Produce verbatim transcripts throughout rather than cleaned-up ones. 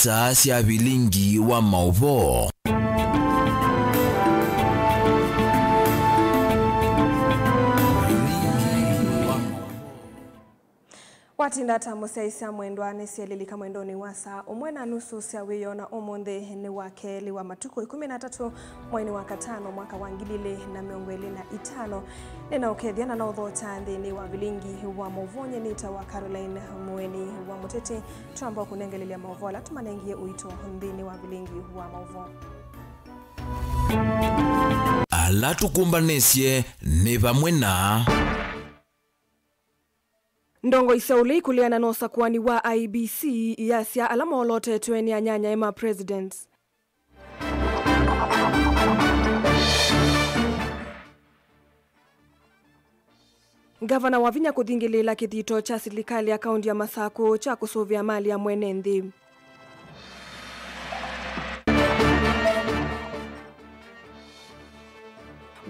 Saa sya vilingi wa maũvoo. Watinda ata mũsyaĩĩsya mwendwa? Nĩsyelilika mwendonĩ wa saa ũmwe na nusu sya wĩoo, na ũmũnthĩ nĩ wa kelĩ wa matukũ ĩkũmi na atatũ, mweinĩ wa katano, mwaka wa ngili ilĩ na mĩongo ĩlĩ na itano. Nĩnaũkethya na naũthokya nthĩnĩ wa vilingi wa maũvoo. Nyie nĩtawa Caroline Mũeni wa Mũteti. Twamba kũnengelelya maũvoo ala tũmanengie ũito nthĩnĩ wa vilingi wa maũvoo. Ala tũkũmbanĩsye nĩ vamwe na ndongoi sya ũlei kũleana na ũsakũani wa I E B C iyasya ala moolotetwe nĩ anyanyae ma president. Ngavana Wavinya kũthingĩlĩĩla kĩthito kya silikalĩ ya kaũnti ya Masakũ kya kũsũvĩa mali ya mwene nthĩ.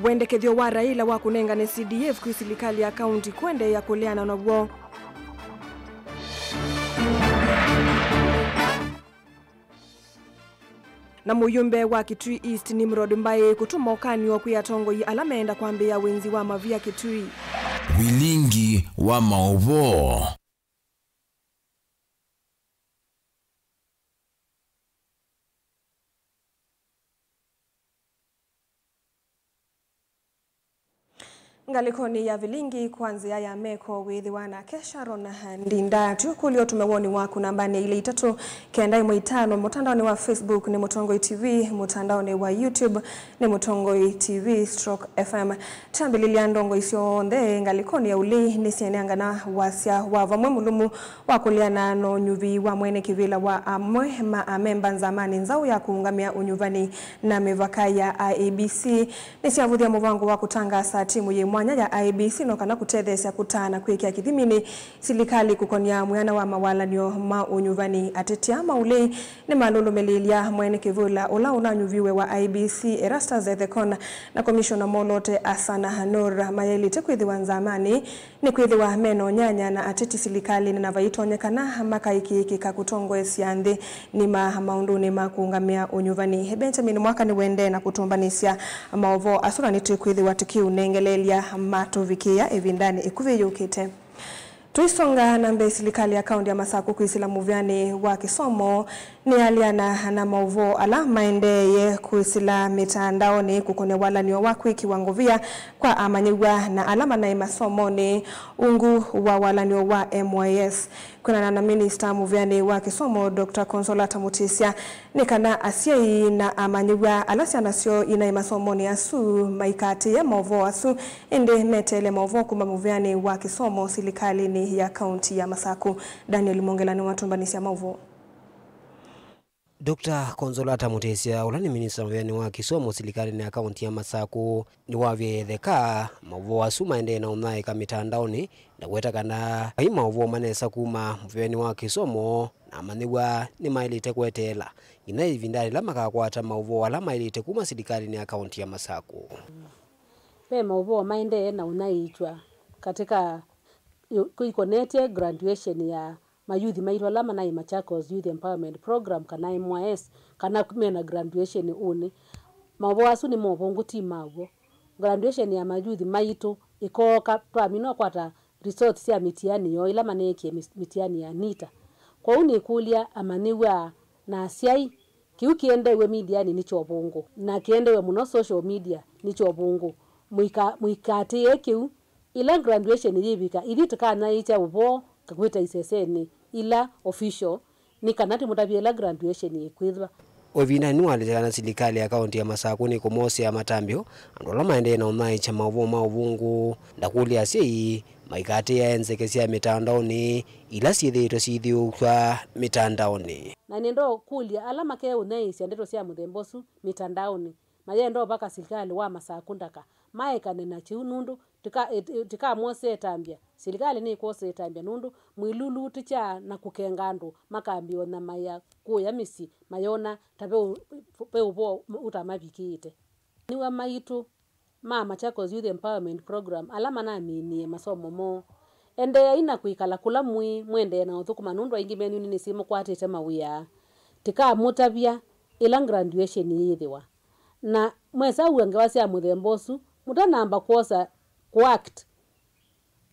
Wendekethyo wa Raila wa kũnengane C D F kwĩ silikalĩ ya kaũnti kũendeea kũleana naw'o. Na mũyumbe wa Kitui East, Nimrod Mbai, kũtuma ũkany'o kwĩ atongoi ala meenda kwambĩĩa wĩnzi wa mavia Kitui. Vilingi wa maũvoo. Ngalĩkonĩ ya vilingi, kwa nzĩa ya meko, wĩthĩwa nake Sharon Ndinda. Tũkũlya ũtũme woni waku nambanĩ ilĩ itatũ kenda ĩmwe itano, mũtandaonĩ wa Facebook nĩ Mũtongoi T V, mũtandaonĩ wa YouTube nĩ Mũtongoi T V stroke F M. Twambĩlĩlya, ndongoi syonthe ngalĩkonĩ ya ũlei nĩsyeneangana wasya wa vamwe mũlũmu wa kũleana na ũnyuvi wa mwene kĩvĩla wa amwe ma amemba nzamanĩ nzaũ ya kũũngamĩa ũnyuvani na mĩvaka ya I E B C. Nĩsyavũthya mũvango wa kũtangaasa timu yĩ mwanya ya I E B C no kana kũtetheesya kũtaa na kwĩkĩa kĩthiminĩ silikalĩ kũkonĩa mwĩana wa mawalany'o ma ũnyuvani. Ateti aa ma ũlei nĩmalũlũmĩlĩĩlya mwene kĩvĩla ũla ũnanyuviwe wa I E B C, Erastus Ethekon, na komishona moloote Asana Nur mayaĩlĩte kwĩthĩwa nzamanĩ, nĩkwĩthĩwa me na ũnyanya na ateti silikalĩnĩ na vaitonyekana makaĩkĩĩkĩka kũtongoesya nthĩ nima maũndũnĩ ma kũũngamĩa ũnyuvani. Benjamin Mwaka nĩwendee na kũtũmbanĩsya maũvoo asu, na nĩtwĩkwĩthĩwa tũkĩũnengeleelya matũvikĩĩa ĩvindanĩ ĩkuvĩ yũkĩte. Tũisonga na mbee, silikalĩ ya kaũnti ya Masakũ kwĩsĩla mũvĩanĩ wa kĩsomo nĩyaleana na maũvoo ala maendeeye kwĩsĩla mĩtandaonĩ kũkonĩa walany'o wa kwĩkĩwa ngovia kwa amanyĩw'a na ala manaĩ masomonĩ ungu wa walany'o wa M Y S. Kwĩanana na minista mũvĩanĩ wa kĩsomo, Doctor Consolata Mutisya, nĩ kana asyai na amanyĩw'a ala syana syoo inaĩ masomonĩ asu maikatĩĩe maũvoo asu, ĩndĩ meteele maũvoo kuma mũvĩanĩ wa kĩsomo silikalĩnĩ ya kaũnti ya Masakũ. Daniel Mongela nĩwatũmbanĩsya maũvoo. Doctor Consolata Mutisya, ũla nĩ minista mũvĩanĩ wa kĩsomo silikalĩnĩ ya kaũnti ya Masakũ, nĩwavie etheka maũvoo asu maendee na ũnyaĩĩka mĩtandaonĩ, na kũweta kana vai maũvoo ma nesa kuma mũvĩanĩ wa kĩsomo, na amanyĩw'a nĩmaĩlĩte kweteela nginya ĩvindanĩ yĩla makakwata maũvoo ala maĩlĩte kuma silikalĩnĩ ya kaũnti ya Masakũ. Ve maũvoo maendee na ũnyaĩĩkya katika yu-, kũikonetye graduation ya mayuthi maitũ ala manaĩ Machakos Youth Empowerment Program, kana M Y S, kana mena graduation ũnĩ. Maũvoo asu nĩ movongu, ti maw'o. Graduation ya mayuthi maitũ ĩkooka, twamina ũkwata results sya mĩtiani yoo ila maneekie mĩ-, mĩtiani ya nita. Kwoou nĩkũlya amanyĩw'a na asyai, kĩu kĩendeew'e medianĩ nĩ kyovũngũ, na kĩendeew'e mũno social media nĩ kyovũngũ. Mũika-, mũikatĩĩe kĩu. Ĩla graduation yĩvika, ithyĩ tũkanyaĩĩkya ũvoo kakwĩta isesenĩ ila official, nĩ kana tũmũtavye ĩla graduation yĩkwĩthwa. O ĩvindanĩ nĩwaelesya kana silikalĩ ya kaũnti ya Masakũ nĩkũmosea matambyo andũ ala maendee na ũnyaĩĩkya maũvoo ma ũvũngũ, na kũlya asyai maikatĩĩae nzeke sya mĩtandaonĩ ila syĩthĩĩtwe syĩthyũũkw'a mĩtandaonĩ. Na nĩenda kũlya ala makeũnyaĩĩsya ndeto sya mũthemba ũsu mĩtandaonĩ, mayenda ũvaka silikalĩ wa Masakũ ndaka maekane na kĩu, nũndũ tĩka-, ĩt-, ĩt-, tĩkamwosee ĩtambya. Silikalĩ nĩkwosea ĩtambya nũndũ mwĩluluutĩkya na kũkenga andũ makambĩĩa ũnyamaĩa kũya mĩsyĩ mayona ta ve ũ-, ve ũvoo ũtamavikĩĩte. Amanyĩw'a maitũ ma Machakos Youth Empowerment Program ala manaminie masomo moo, endeeai na kwĩkala kũla mwĩ, mũendee na ũthũkũma nũndũ aingĩ menyu nĩnĩsĩ mũkwatĩte mawĩa. tĩkamũtavya ĩla graduation yĩĩthĩwa. Na mwesa ũw'a ngewa sya mũthemba ũsu, mũtanamba kwosa kũact,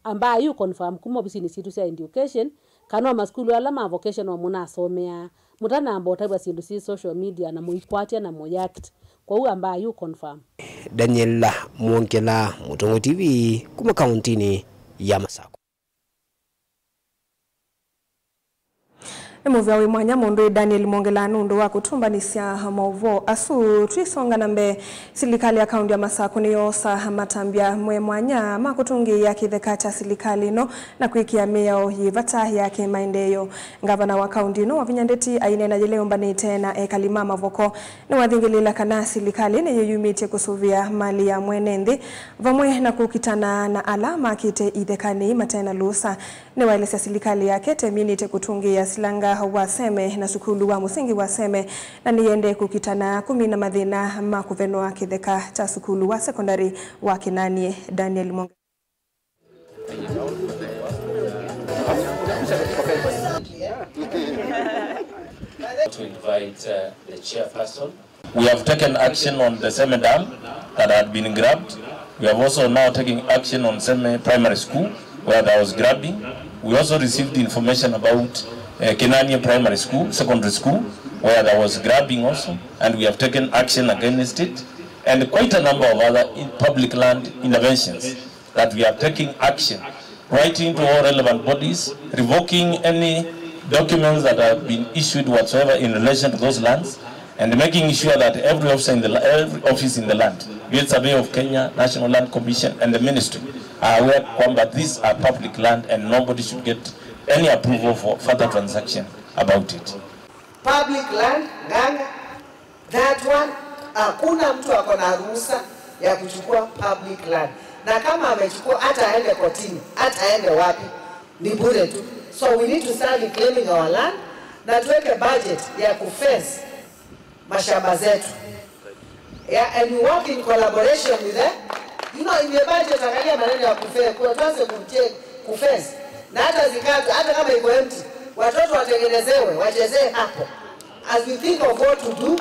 ambai yu confirm kuma ovisinĩ sitũ sya education, kana o masukulu ala ma vocational mũnasomeaa, mũtanamba ũtavw'a syĩndũ syĩ social media na mũikwatya na mũiact. Kwoou ambai yu confirm. Daniel Mwongela, Mũtong'o T V, kuma kauntinĩ ya Masakũ. Nĩ mũvea wĩ mwanya mũndũ ĩ Daniel Mwongela nũndũ wa kũtũmbanĩsya maũvoo asu. Twisonga na mbee, silikalĩ ya kaunti ya Masakũ nĩyoosa matambya mwe mwanya ma kũtũngĩĩa kĩtheka kya silikalĩ ĩno na kwĩkĩa mĩao yĩ vata ya kĩmaendeeo. Ngavana wa kaunti ĩno Wavinya Ndeti aineena yĩla eũmbanĩte na ekali ma Mavoko, nĩwathingĩlĩĩla kana silikalĩ nĩyĩyumĩtye kũsũvĩa malĩ ya mwene nthĩ vamwe na kũkitana na ala makĩte ithekanĩ mate na lũsa. Nĩwaelesya silikalĩ yake temyĩnĩte kũtũngĩĩa silanga wa Seme na sukulu wa mũsingi wa Seme, na nĩyĩendee kũkitana kũmina mathĩna ma kũvenwa kĩtheka kya sukulu wa sekondalĩ wa Kĩnanie. Daniel Mwongela. To invite, uh, the chairperson. We have taken action on the Seme Dam that had been grabbed. We have also now taken action on Seme Primary School where there was grabbing. We also received information about, uh, Kinanie Primary School, secondary school, where there was grabbing also, and we have taken action against it, and quite a number of other in-, public land interventions that we are taking action, writing to all relevant bodies, revoking any documents that have been issued whatsoever in relation to those lands, and making sure that every officer in the la-, every office in the land, be it Survey of Kenya, National Land Commission, and the ministry, are aware kwamba these are public land and nobody should get any approval for further transaction about it. Public land, Nganga, that one, hakuna mtu ako na ruhusa ya kuchukua public land. Na kama amechukua, hata aende kotini, hata aende wapi, ni bure tu. So we need to start reclaiming our land, na tuweke budget ya kufence mashamba zetu. Yeah, and we work in collaboration with them. You know, in the budget, angalia maneno ya kufe-, kwa tuanze kumtie-, kufence. Na hata zikatwe, hata kama iko empty, watoto watengenezewe, wachezee hapo. As we think of what to do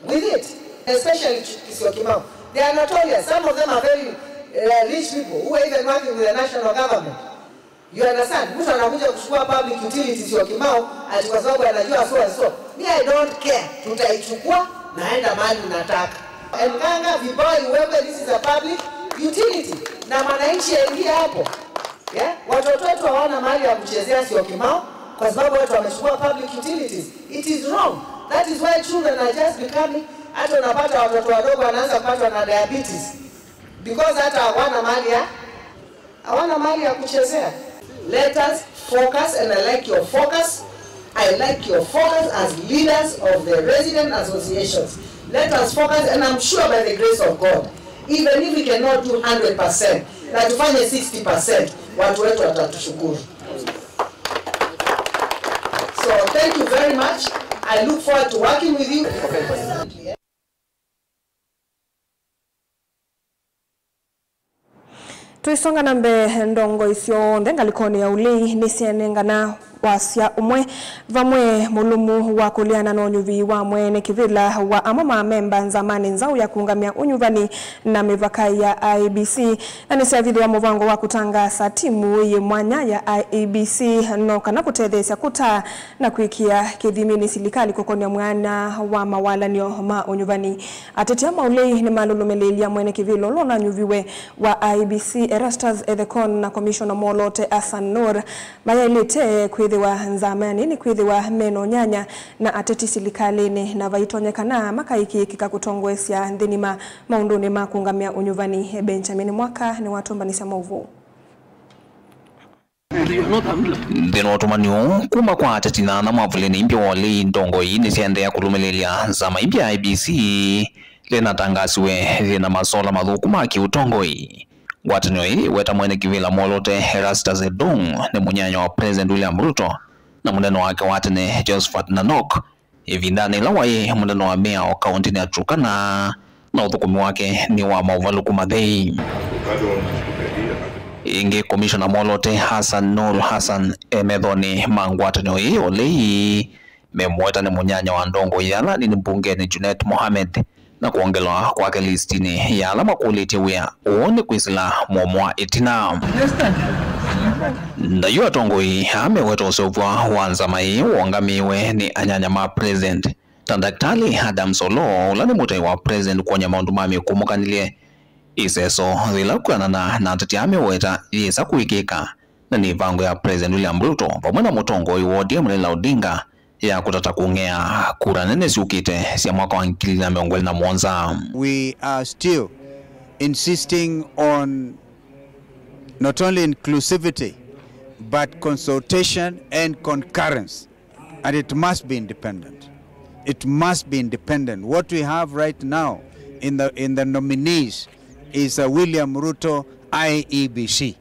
with it, especially Ch-, Syokimau. They are notorious. Some of them are very, uh, rich people who are even working with the national government. You understand? Mtu anakuja kuchukua public utilities Syokimau ati kwa sababu anajua so and so. Me, I don't care. Tutaichukua, naenda mahali unataka. Nganga, vibao iwekwe, this is a public utility. Na mwananchi aingie hapo. Yeah? Watoto wetu hawana mahali ya kuchezea Syokimau kwa sababu watu wamechukua public utilities. It is wrong. That is why children are just becoming, hata unapata watoto wadogo wanaanza kupatwa na diabetes. Because hata hawana mahali ya, hawana mahali ya kuchezea. Let us focus, and I like your focus. I like your focus as leaders of the resident associations. Let us focus, and I'm sure by the grace of God, even if we cannot do hundred percent, na tufanye sixty percent, watu wetu watatushukuru. So thank you very much. I look forward to working with you. Tũisonga na mbee, ndongoi syonthe ngalĩkonĩ ya ũlei nĩsyenengana wasya ũmwe vamwe mũlũmu wa kũleana na ũnyuvi wa mwene kĩvĩla wa amwe ma amemba nzamanĩ nzaũ ya kũũngamya ũnyuvani na mĩvaka ya I E B C, na nĩsyavithĩwa mũvango wa kũtangaasa timu yĩ mwanya ya I E B C no kana kũtetheesya kũtaa na kwĩkĩa kĩthiminĩ silikalĩ kũkonĩa mwanya wa mawalany'o ma ũnyuvani. Ateti aa ma ũlei nĩmalũlũmĩlĩĩlya mwene kĩvĩla ũla ũnanyuviwe wa I E B C Erastus Ethekon na Komishona Mwolote Hassan Noor mayaĩlĩte kwĩthĩwa nzamanĩ nĩkwĩthĩwa me na ũnyanya na ateti silikalĩnĩ na vaitonyekana makaĩkĩĩkĩka kũtongoesya nthĩnĩ ma maũndũnĩ ma kũũngamya ũnyuvani. Benjamin Mwaka nĩwatũmbanĩsya maũvoo. Nthĩnĩ wa ũtũmani ũũ kuma kwa ateti na ana mavulĩ nĩ imbya wa ũlei, ndongoi nĩsyaendeea kũlũmĩlĩlya nzama imbya ya I E B C lĩnatangasiwe yĩna masola mathũku ma kĩũtongoi. Ngwatanĩo ĩĩ ĩweta mwene kĩvĩla Mwolote Erastus Edung nĩ mũnyanya wa President William Ruto na mũnene wake wa tene Josphat Nanok ĩvindanĩ ĩla waĩ mũnene wa mĩao kaũntĩnĩ ya Turkana, na ũthũkũmi wake nĩ wa maũvalũku mathei. Ĩngĩ, Komishona Mwolote Hassan Noor Hassan e methonĩ ma ngwatanĩo ĩĩ ya ũlei, memũeta nĩ mũnyanya wa ndongoi ya ala anini mbungenĩ Junet Mohamed, na kwongelwa kwake listinĩ ya ala makũlĩtye wĩa ũũ nĩ kwĩsĩla mũomo wa ĩtina. Na yu atongoi aa meweta ũseũvw'a wa nzama ĩĩ wongamĩĩwe nĩ anyanya ma president, ta Ndakitali Adams Oloo, ũla nĩ mũtai wa president kwony'a maũndũ ma mĩkũmũkanĩlye. Ĩseso yĩla kwĩanana na ateti aa meweta yĩsa kwĩkĩka, na nĩ ĩvango ya President William Ruto vamwe na mũtongoi wa O D M Raila Odinga ya kũtata kũng'ea kura nene syũkĩte sya mwaka wa ngili na mĩongo ĩlĩ na mũonza. We are still insisting on not only inclusivity, but consultation and concurrence. And it must be independent. It must be independent. What we have right now in the, in the nominees is a William Ruto I E B C.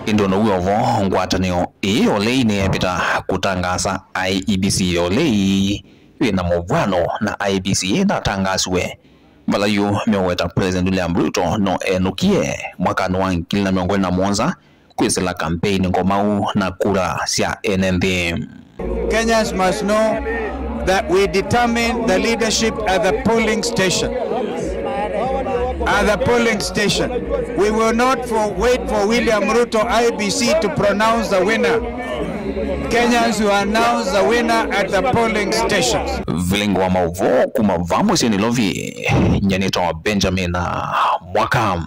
Ĩndĩ o na wĩ o vo, ngwatanĩo ĩĩ ya ũlei nĩyevĩta kũtangaasa I E B C ya ũlei yĩ na mũvw'ano na I E B C ĩĩ ndatangaasiwe, vala yu meweta President William Ruto no enũkie mwakanĩ wa ngili na mĩongo ĩlĩ na mũonza kwĩsĩla kampeini ngomau na kura sya ene nthĩ. Kenyans must know that we determine the leadership at the polling station. At the polling station. We will not for, wait for William Ruto I B C to pronounce the winner. Kenyans will announce the winner at the polling stations. Vilingi wa maũvoo kuma vaa mũsyĩ Nairobi, nyanĩtwa Benjamin Mwaka.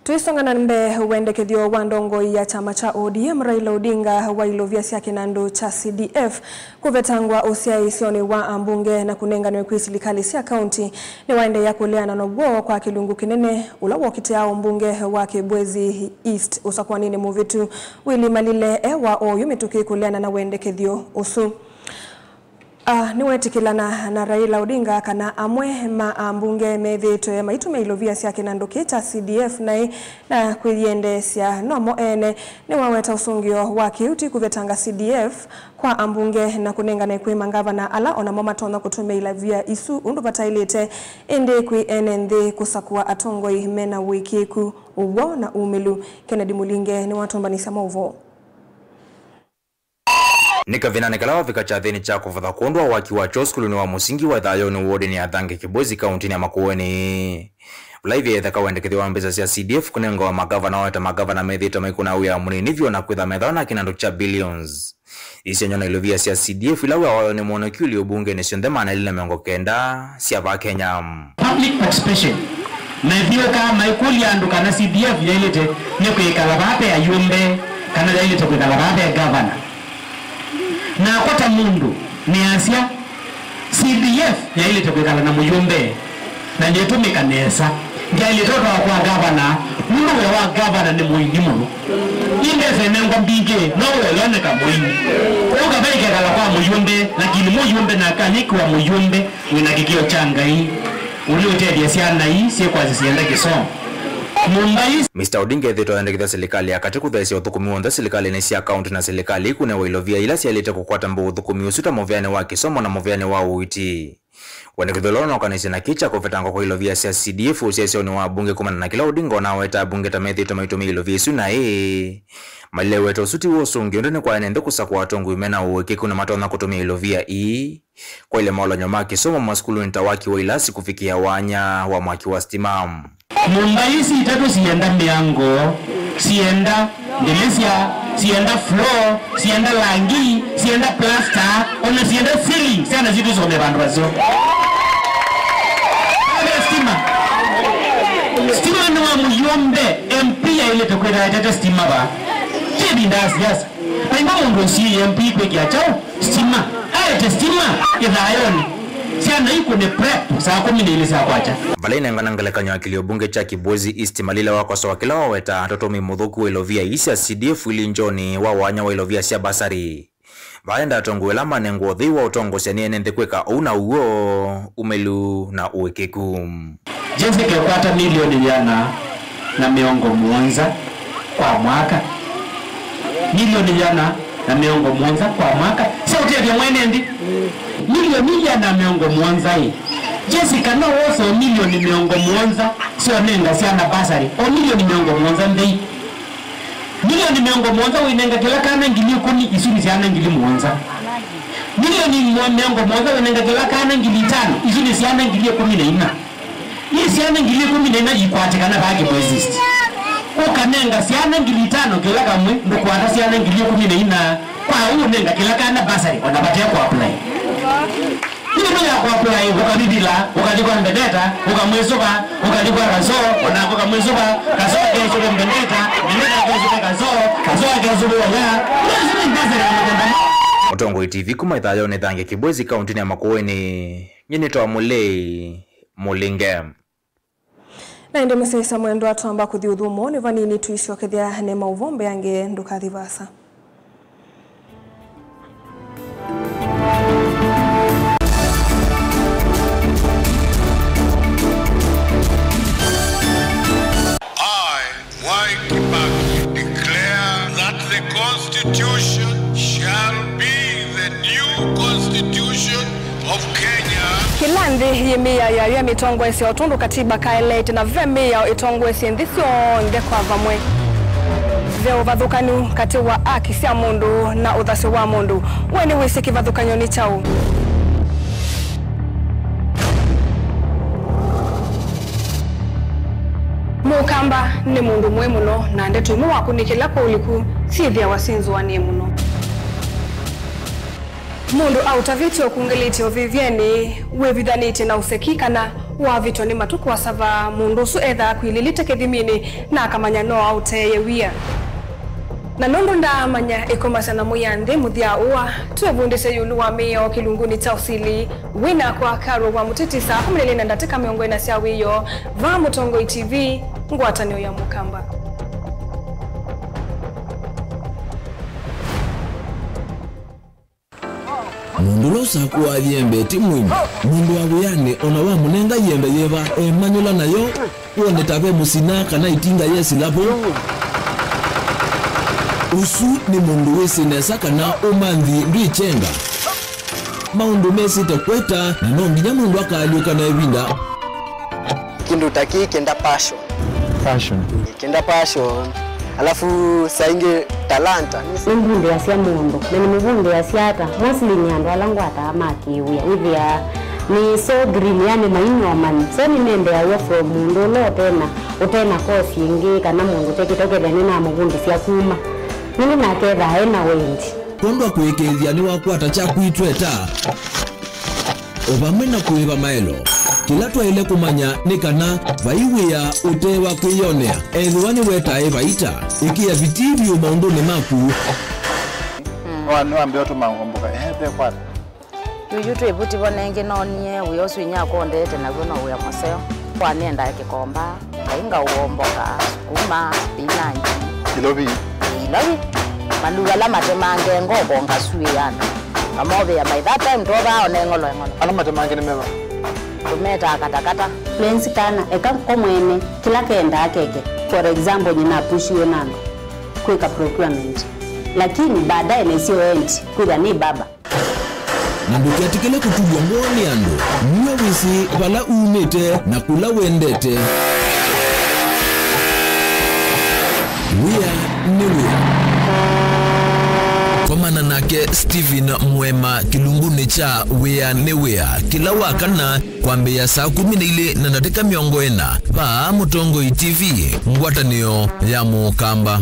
Tũisonga na mbee, wendekethyo wa ndongoi ya kyama kya O D M Raila Odinga wa ilovia sya kĩnandũ kya C D F kũvetangwa ũsyaĩĩsyonĩ wa ambunge na kũnenganwe kwĩ silikalĩ sya kaunti nĩwaendeea kũleana naw'o kwa kĩlungu kĩnene, ũla wokitĩa ũmbunge wa Kibwezi East ũsakũaninĩ mũvĩtu Willy Malile e wa oyu mĩtũkĩ kũleana na wendekethyo ũsu. Ah, nĩwetĩkĩlana na Raila Odinga kana amwe ma ambunge methĩĩtwe maitũmĩa ilovia sya kĩnandũ kĩĩ kya C D F naĩ na kwĩyĩendeesya nomo ene. Nĩwaweta ũsũngĩo wa kĩu ti kũvetanga C D F kwa ambunge na kũnengane kwĩ mangavana ala onamo matonya kũtũmĩa ilovia isu ũndũ vataĩlĩte, ĩndĩ kwĩ ene nthĩ kũsakũa atongoi mena ũĩkĩĩku, ũw'o na umĩlu. Kennedy Mũlinge nĩwatũmbanĩsya maũvoo. Nĩ kavindanĩ kala wavika kyathĩnĩ kya kũvatha kwondũ wa waki wa kyoo sukulunĩ wa mũsingi wa Ĩthayonĩ wodinĩ ya Thange Kibwezi kauntinĩ ya Makueni, vala ivia ĩtheka wendekethyo wa mbesa sya C D F kũnengawa magavana, waweta magavana methĩĩtwe maikũna wĩa mũnini vyũ na kwĩtha methĩwa na kĩnandũ kya billions. Isengywa na ilovia sya C D F ila wĩa wayo nĩ mwoneki ũlĩ ũmbungenĩ syonthe maana elĩ na mĩongo kenda sya vaa Kenya. Public participation. Methiũũkaa maikũlya andũ kana C D F yaĩlĩte nĩ kwĩkala vaa ve ayumbe kana yaĩlĩte kwĩkala vaa ve gavana. Nakwa ta mũndũ nĩasya, C D F yaĩlĩte kwĩkala na mũyumbe na nĩtũmĩka nesa. Ndyaĩlĩte ũtwawa kwa gavana nũndũ wĩa wa gavana nĩ mũini mũno. Ĩ mbesa ĩnengwa mbingĩ no wĩa ũyoneka mũini. Kwoou kava ĩkekala kwa mũyumbe, lakini mũyumbe nake anyĩkĩwa mũyumbe wĩna kĩkĩo kya Ngai, ũlĩũtethya syana ii syĩkwasya syenda kĩsomo. Nyũmba ii. Mister Odinga ethĩĩtwe ayendekethya silikalĩ ya katĩ kũtheesya ũthũkũmi w'onthe silikalĩnĩ sya kaunti na silikalĩ ikũnewa ilovia ila syaĩlĩte kũkwata mbau ũthũkũmi ũsu ta mũveanĩ wa kĩsomo na mũveanĩ wa ũiiti. Wendekethyo ũla ũnokanĩsye na kĩĩ kya kũvetangwa kwa ilovia sya C D F ũsyaĩĩsyonĩ wa ambunge kumana na kĩla Odinga ũnaweta ambunge ta methĩĩtwe maitũmĩa ilovia isu naĩ. Malileweta ũsu ti w'o ũsũngĩo, ĩndĩ nĩ kwa ene nthĩ kũsakũa atongoi mena ũĩkĩĩku na matonya kũtũmĩa ilovia ii. Kwaĩle maũlany'o ma kĩsomo masukulunĩ ta waki wa ilasi kũvikĩa wanya wa mwaki wa sitima. Nyũmba ii itatũ sienda mĩango, sienda ndĩlĩsya, sienda floor, sienda langi, sienda plaster, ona sienda ceiling, syana sitũ isome vandũ vaseo. Ave stima. Stima nĩ wa mũyũmbe, M P ailĩte kwĩtha etete stima va. Kĩvinda asiasa. Vaimba mũndũ ũsiĩĩe M P kwĩkĩa kyaũ? Stima. Aete stima ĩthayonĩ. Syana ikũne prep saa kũmi na ilĩ sya kwakya. Vala inengana ngelekany'o ya kĩlio mbunge kya Kibwezi East, Malile wakosoa kĩla waweta ta ũtũmĩi mũthũku wa ilovia ii sya C D F ilingyonĩ wa wanya wa ilovia sya basarĩ. Vaenda atongoi ala manengwa ũthei wa ũtongosya nĩ ene nthĩ kwĩka ũu na ũw'o, umĩlu na ũĩkĩĩku. Jessica ekwata milioni ĩana na mĩongo mũonza kwa mwaka. Milioni ĩana na mĩongo mũonza kwa mwaka sya ũtethya mwene nthĩ. Milioni ĩana na mĩongo mũonza ĩ. Jessica no wose o milioni mĩongo mũonza sya ũnenga syana basarĩ. O milioni mĩongo mũonza nthei. Milioni mĩongo mũonza wĩnenga kĩla kana ngili ĩkũmi, isu nĩ syana ngili mũonza. Milioni mĩongo mũonza wĩnenga kĩla kana ngili itano, isu nĩ syana ngili ĩkũmi na ina. Ii syana ngili ĩkũmi na ina ikwatĩkana vaa Kĩmwesist. Ũkanenga syana ngili itano kĩla kamwe, ndũkwata syana ngili ĩkũmi na ina. Kwa ũu ũnenga kĩla kana bursary, ona vate kũapply. Nĩ ĩndũ ya kũapply, ũkavivila, ũkathi kwa Mbendeta, ũkamwĩsũva, ũkathi kwa Kasoo, onako ũkamwĩsũva, Kasoo akesũve Mbendeta, Mbendeta akesũve Kasoo, Kasoo akesũve Oya. Isu nĩ bursary ya mũthemba mwa. Mũtongoi T V kuma ĩthayonĩ Thange Kĩbwezi, kaũntĩnĩ ya Makueni, nyie nĩtawa Mũlei Mũlinge. Na ĩndĩ mũsyaĩĩsya mwendwa, twamba kũthi ũthũmũonĩ vanini, tũisyokethya nĩ maũvoo mbeange, ndũkathi vaasa. I, Mwai Kibaki, declare that the Constitution shall be the new Constitution of Kenya. Kĩla nthĩ yĩ mĩao yayo ya mĩtongoesya, o tondũ katiba kaeleete, na ve mĩao ĩtongoesye nthĩ syonthe kwa vamwe. Ve ũvathũkanu katĩ wa aki sya mũndũ na ũthasyo wa mũndũ. We nĩwĩsĩ kĩvathũkany'o nĩ kyaũ? Mũkamba nĩ mũndũ mũĩ mũno, na ndeto imwe wakũnĩkĩla kwa ũliku syĩthĩawa syĩnzũanĩe mũno. Mũndũ aũtavĩtye ũkungĩlĩtye ũvĩvyenĩ, wĩvithanĩtye na ũseki, kana wavĩtwa nĩ matukũ asava, mũndũ ũsu ethaa akwilĩlĩte kĩthiminĩ na akamanya no aũteeye wia. Na nũndũ ndaamanya ĩkomasya na mũya nthĩ mũthya ũa, twĩvundĩsye ĩũlũ wa mĩao kĩlungunĩ kya ũsili. Wĩ nakwa Carol wa Mũtiti, saa kũmi na ilĩ na ndatĩka mĩongo ĩna sya wĩoo, vaa Mũtongoi T V, ngwatanĩo ya Mũkamba. Mũndũ ũla ũsakũaa yembe ti mũimu. Mũndũ wa wĩanĩ o na wamũnenga yembe yĩva, emanyũla nayo, wone ta ve mũsina kana ĩtinga yesĩla vo. Ũsu nĩ mũndũ wĩsĩ nesa kana ũmanthi ndwĩ kyenga. Maũndũ mesĩte kweta, na no nginya mũndũ akaalyũka na ĩvinda. Kĩndũ ta kĩĩ kĩenda passion. Passion. Kĩenda passion. Alafu saa ingĩ talanta. Nĩmbundĩasya mũndũ, na nĩmũvundĩasya ata? Mostly nĩ andũ ala ngwataa ma kĩwĩa. Wĩthĩaa nĩ so green, yani mainyomanĩ. So nĩmendeaw'a from mũndũ ũla ũtena, ũtena course ĩngĩ, kana mũndũ ũtekĩte ũkethĩa nĩnamũvundĩsya kuma. Nĩndĩ nake ethaa ena wendi. Kwondwa kũĩkĩĩthya nĩwakwata kyaku itweta. O vamwe na kũĩva maelo, kĩla twaĩle kũmanya nĩ kana vai wĩa ũte wa kwĩyonea. Ethĩwa nĩwetae vaita, ĩkĩa vitii vyũ maũndũnĩ maku. Nĩwambĩa ũtũma ngomboka, ehe, ve kwata. Yuyu twĩ vuti vo nengĩ noonie wĩa ũsu inyia akũndete naw'o no wĩa mũseo. Kwa nĩendaa kĩkomba. Ngai ngaũomboka, sukuma, spinach. Ilovi. Ilovi. Maluu ala matemange ngoko ngasuĩĩa andũ. Ngamovĩa by that time twovaa one ng'olo ng'olo. Ala matemange nĩ meva? Tũmetaa katakata. Lenzi kana, eka ko mwene, kĩla kendaa keke. For example, nyina apushiwe na andũ kwĩka procurement. Lakini baadaye nesio endi, kwĩthĩa nĩ baba. Na ndũketĩkĩle kũtulw'a ngoo nĩ andũ. Nue wĩsĩ vala umĩte na kũla wendete. Wĩa nĩ wĩa. Komana nake Stephen Mwema kĩlungunĩ kya Wĩa nĩ Wĩa kĩla wa kana kwambĩĩa saa kũmi na ilĩ na ndatĩka mĩongo ĩna vaa Mũtongoi T V, ngwatanĩo ya Mũkamba.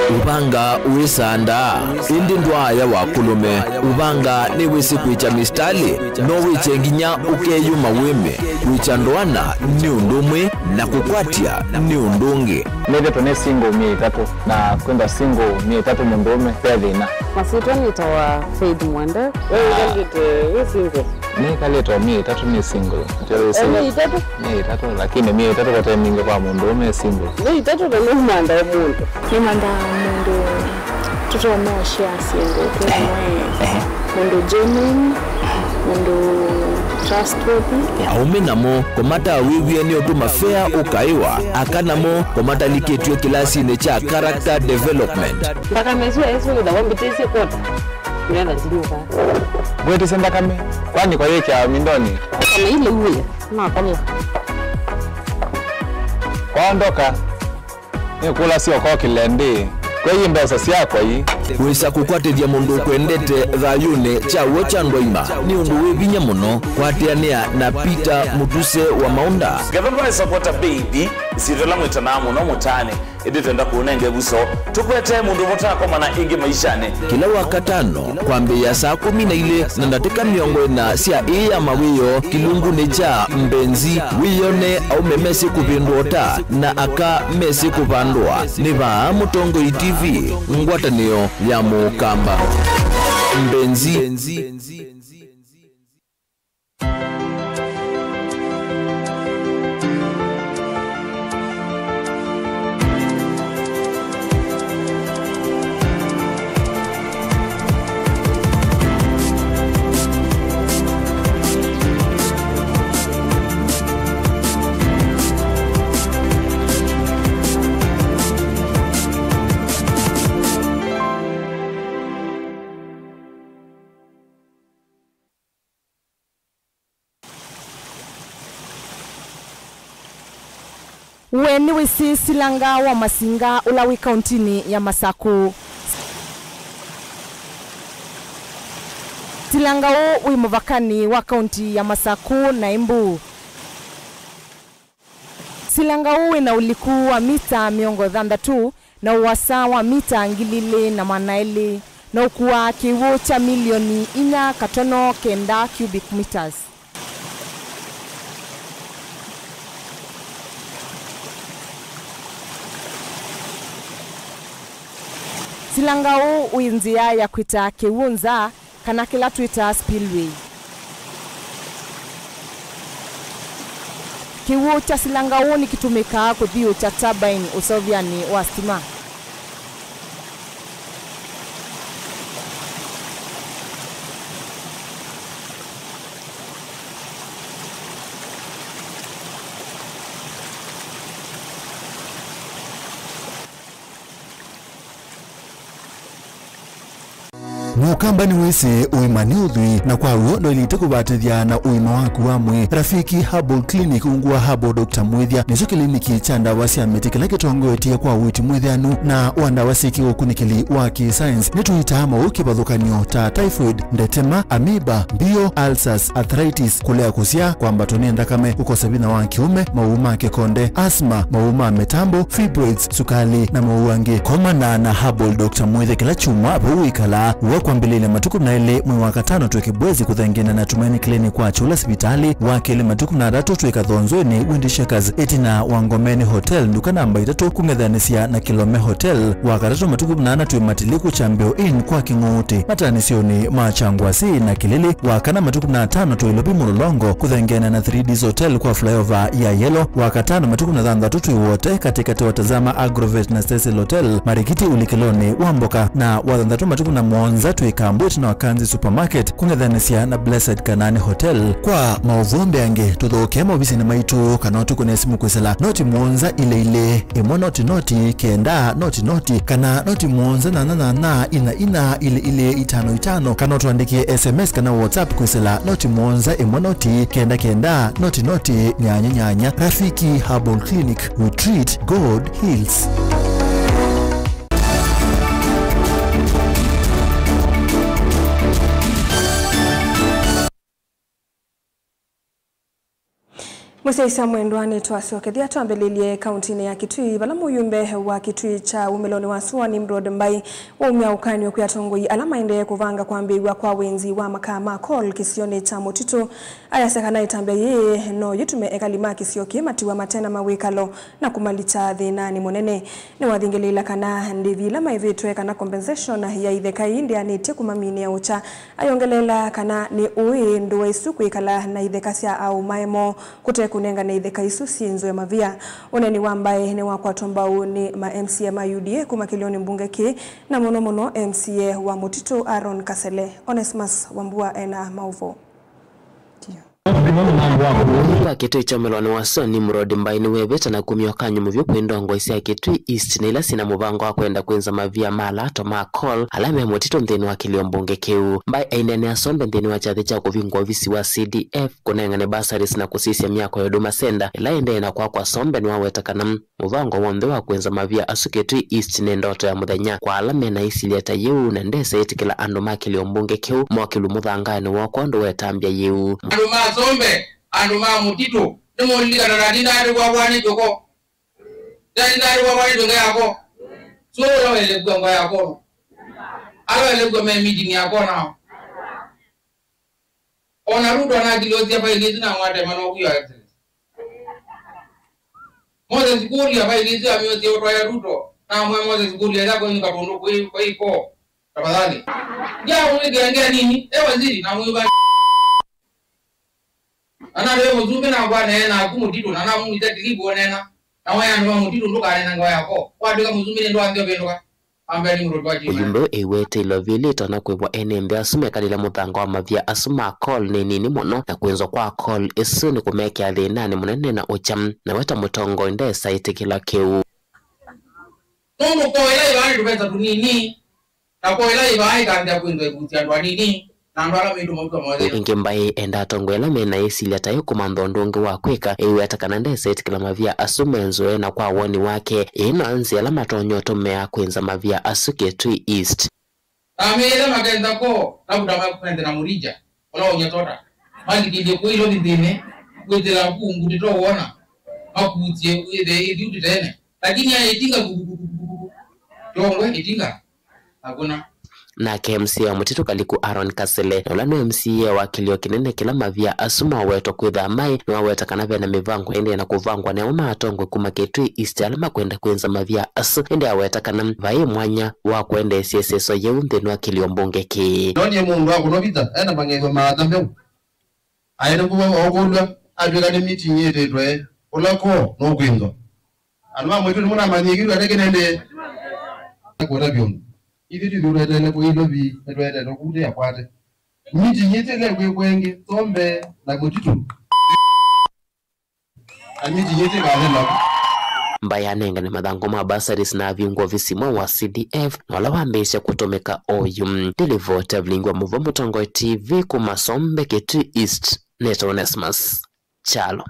Ũvanga wĩsandaa, ĩndĩ ndwaaya wa kũlũme. Ũvanga nĩwĩsĩ kwĩkya mĩsitalĩ, no wĩkye nginya ũkeyũma wĩme. Kwĩkya ndoana nĩ ũndũ ũmwe, na kũkwatya nĩ ũndũ ũngĩ. Nĩthĩtwe nĩ single myei ĩtatũ, na kwĩmba single myei ĩtatũ mũndũũme ve thĩna. Masyĩtwa nĩtawa Faith Mwende. We wĩkalĩte wĩ single? Nĩkalĩte o myei ĩtatũ nĩ single. Myei ĩtatũ? Myei ĩtatũ, lakini myei ĩtatũ vate mingĩ kwa mũndũũme single. Myei ĩtatũ na nũmandaa mũndũ. Nĩmandaa mũndũ tũtonya ũshare syĩndũ twĩ vamwe. Mũndũ genuine, mũndũ trustworthy. Aũme namo kũmatawĩw'e nĩ ũndũ mafea ũkaĩwa, aka namo kũmatalikĩtw'e kĩlasinĩ kya character development. Nthakame ĩsu yaĩsũngĩtha wambĩtĩsye kwota. Nĩgetha ndinyuka. Ngwĩtĩsye nthakame, kwani kwayĩkĩa mindoni? Nthakame ile uwe. Nakomya. Kwaondoka. Nĩkũlasya ũkokĩle ndĩ, kwei mbesa syakwa ii. Wĩsa kũkwatĩthya mũndũ ũkwendete thayũnĩ kya w'o kya ndwaima nĩ ũndũ wĩ vinya mũno. Kwatĩanĩa na Peter Mũtuse wa Maũnda. Ngetha ndwaĩsa kwata mbei ithi, isyĩtwa ĩla mwĩtanaa mũno mũtaanĩ, ĩndĩ twenda kũũnenga ĩvuso. Tũkwetee mũndũ mũtakomana ĩngĩ maishanĩ. Kĩla Wakatano, kwambĩĩa saa kũmi na ilĩ na ndatĩka mĩongo ĩna sya ĩĩ ya mawĩoo, kĩlungunĩ kya Mbenzi, wĩyone aũme mesĩ kũvĩndũa ũta na aka mesĩ kũvandũa. Nĩ vaa Mũtongoi T V, ngwatanĩo ya Mũkamba. Mbenzi. We nĩwĩsĩ silanga wa Masinga ũla wĩ kauntinĩ ya Masakũ? Silanga ũũ wĩ mũvakanĩ wa kaunti ya Masakũ na Embu. Silanga ũũ wĩ na ũliku wa mita mĩongo ĩthanthatu na ũasa wa mita ngili ilĩ na maana elĩ, na ũkuaa kĩw'ũ kya milioni inya katono kenda cubic meters. Silanga ũũ wĩ nzĩa ya kwĩta kĩw'ũ nza, kana kĩla twĩtaa spillway. Kĩw'ũ kya silanga ũũ nĩkĩtũmĩkaa kũthiũũkya turbine ũseũvyanĩ wa sitima. Mũkamba nĩwĩsĩ ũima nĩ ũthwii, na kwa w'o ndwaĩlĩte kũvatĩthya na ũima waku wa mwĩĩ. Rafiki Herbal Clinic ungu wa Herbal Doctor Mwĩthya nĩkyo kĩliniki kya ndawa sya mĩtĩ kĩla kĩtongoetye kwa ũiiti mwĩthĩanu na wa ndawa syĩ kĩũkunĩkĩli wa kĩ-science. Nĩtũitaa mowau kĩvathũkany'o ta typhoid, ndetema, amoeba, mbio, ulcers, arthritis, kũlea kũsyaa, kwambatwa nĩ nthakame, kũkosa vinya wa kĩũme, mawau ma kĩkonde, asthma, mawau ma mĩtambo, fibroids, sukali, na mawau angĩ. Komana na Herbal Doctor Mwĩthya kĩla kyumwa vau wĩkalaa. W'o kwambĩlĩlya matukũ na elĩ mwei wa katano twĩ Kibwezi kũthengeana na Tumaini Clinic kwa Kyũla sivitalĩ, wa kelĩ matukũ na atatũ twĩ Kathonzweni Windy Shakers ĩtina wa Ngomeni Hotel, nduka namba itatũ kũng'ethanĩsya na Kilome Hotel, wa katatũ matukũ na ana twĩ Matiliku Kyambĩo Inn kwa Kĩng'ũũtĩ. Mataanĩsyonĩ ma Kyangwasi na Kĩlĩlĩ, wa kana matukũ na atano twĩ Ilovi Mũlolongo kũthengeana na Three Ds Hotel kwa flyover ya Yellow, wa katano matukũ na thanthatũ twĩ Wote katĩkatĩ wa Tazama Agrovet na Cecil Hotel, Marikiti ũlikĩlonĩ wa mboka, na wa thanthatũ matukũ na mũonza twĩ Kambwĩti na Wakanzi Supermarket kũng'ethanĩsya na Blessed Kanaani Hotel. Kwa maũvoo mbeange, tũthokee maovisinĩ maitũ kana ũtũkũne simũ kwĩsĩla noti mũonza ilĩ ilĩ, ĩmwe noti noti, kenda noti noti, kana noti mũonza nyanya nyanya, ina ina, ilĩ ilĩ, itano itano, kana ũtũandĩkĩe S M S kana WhatsApp kwĩsĩla noti mũonza ĩmwe noti, kenda kenda, noti noti, nyanya nyanya. Rafiki Herbal Clinic, we treat, God heals. Mũsyaĩĩsya mwendwa, nĩtwasyokethya twambĩlĩlye kauntinĩ ya Kitui, vala mũyumbe wa Kitui kya wumĩlonĩ wa sua Nimrod Mbai waumya ũkany'o kwĩ atongoi ala maendee kũvanga kwambĩĩw'a kwa wĩnzi wa makaa ma coal kĩsionĩ kya Mũtitũ. Ayasya kana ĩtambya yĩĩ no yĩtume ekali ma kĩsio kĩĩ matiwa mate na mawĩkalo na kũmalikya thĩnanĩ mũnene. Nĩwathingĩlĩĩla kana ndĩvi ila maĩvĩtwe kana compensation ya itheka ii ndĩanĩtye kũmaminĩa ũkya. Ayongeleela kana nĩ ũĩ ndũa isu kwĩkala na itheka sya aũmae moo kũte kũnengane itheka isu syĩnzwe mavia. Ũneeni wa Mbai nĩwakwatwa mbau nĩ ma M C A ma U D A kuma kĩlĩonĩ mbunge kĩĩ, na mũno mũno M C A wa Mũtitũ Aaron Kasele. Onesmus Wambua ena maũvoo. Kwa kĩtui kya ũmelonĩ wa sua, Nimrod Mbai nĩwevĩte na kumya ũkany'o mũvyũ kwĩ ndongoi sya Kitui East na ila syĩna mũvango wa kwenda kwĩnza mavia ma alato ma coal ala me mũtitũ nthĩnĩ wa kĩlĩo mbunge kĩu. Mbai aineenea Sombe nthĩnĩ wa kyathĩ kya kũvingũa ovisi wa C D F, kũnengane bursaries na kũsisya myako ya Huduma Center ĩla ĩendee na kwakwa. Sombe nĩwaweta kana mũvango w'onthe wa kwĩnza mavia asu Kitui East nĩ ndoto ya mũthenya kwa ala mena ĩsilya ta yĩu, na ndesa ĩtĩkĩla andũ ma kĩlĩo mbunge kĩu mokĩlw'e mũthangaanĩ woo kwondũ wa ĩtambya yĩu. Andũ ma Sombe, andũ ma mũtitũ, nĩmũlilikana na ndindaandĩkwa vwanĩtwe ko. Ndindaandĩkwa vwanĩtwe ngai yako. Sio ũla waĩle kua ngai yako. Ala waĩle kua me meeting yako nao. Ona Ruto anakilosya faili isu na mwatema no kuya excellence. Moses Kuria faili isu amiosie utwaya Ruto na mwe Moses Kuria ya kwa nyuka tundu kwi kwa iko. Tafadhali. Ya mwige ngia nini? E waziri na mwiba. Ana leo mzumbe na kwa nena ku mũtitũ na na mwita kilibu nena. Na waya ndo mũtitũ ndukanena ngwa yako. Kwa ndika mzumbe ndo andio bendoka. Ambeni mũrũti wa kĩmwe. Ũyũmbe ĩwete ilovili ĩtonya kwĩvwa ene nthĩ asu mekalile mũthanga wa mavia asu ma coal nĩ nini mũno, na kwĩnzwa kwa coal ĩsu nĩ kũmekĩa thĩnanĩ mũnene na ũkya, na we ta mũtongoi ndesa ĩtĩkĩla kĩu. Nũndũ koela ĩvaa nĩ tũvesa tũnini, na koela ĩvaa ĩkambĩa kwĩnzwa ĩkusya andũ anini. Na andũ ala maitũ mautwa mothe. Ĩngĩ mbaĩ enda atongoi ala mena ĩsilya ta ĩkũmantha ũndũ ũngĩ wa kwĩka, ĩiweta kana ndesa ĩtĩkĩla mavia asu menzũe, na kwa woni wake, ĩĩ no nzĩa ĩla matonya ũtũmĩa kwĩnza mavia asu Kitui East. Amĩĩle makenza ko, labda makwende na mũrija, ũla ũnyetota. Malikilye kũilo vithĩnĩ, kwĩtĩla ku ngutĩ to wona, makutie wĩthe ĩthiu titene. Lakini ya ĩtinga kukukukukuku. Yongwe ĩtinga. Hakuna. Nake M C A wa Mũtitũ Kaliku Aaron Kasele, na ũla nĩ M C A wa kĩlĩo kĩnene kĩla mavia asu mawetwa kwĩthaa maĩ, nĩwaweta kana vena mĩvango ĩendee na kũvangwa nĩ amwe ma atongoi kuma Kitui East ala makwenda kwĩnza mavia asu, ĩndĩ aweta kana vai mwanya wa kwendeesya ĩseso yĩu nthĩnĩ wa kĩlĩo mbunge kĩĩ. Nonie mũndũ wa kũno vita ena mang'ethyo maata meu. Aende kũva ookũlw'a, atw'ĩka nĩ meeting yĩtĩtwe, ũla ko nũkwĩnzwa. Andũ ma mwĩtũ nĩmũnamanyie kĩndũ ata kĩnendee. Kũtavya ũndũ. Ithyĩ twĩthĩ ũtweteele kũilwa vi, nĩtweteele kũte akwate. Meeting yĩtĩle kwĩkwa ĩngĩ, Sombe na Mũtitũ. Na meeting yĩtĩkathela. Mbaĩ anengane mathangũ ma bursaries na avingũa ovisi mweũ wa C D F, na ũla wambĩĩsya kũtũmĩka oyu. Nĩ livoti ya Vilingi wa Mũvoo Mũtongoi T V kuma Sombe, Kitui East, nĩtawa Onesmus Kyalo.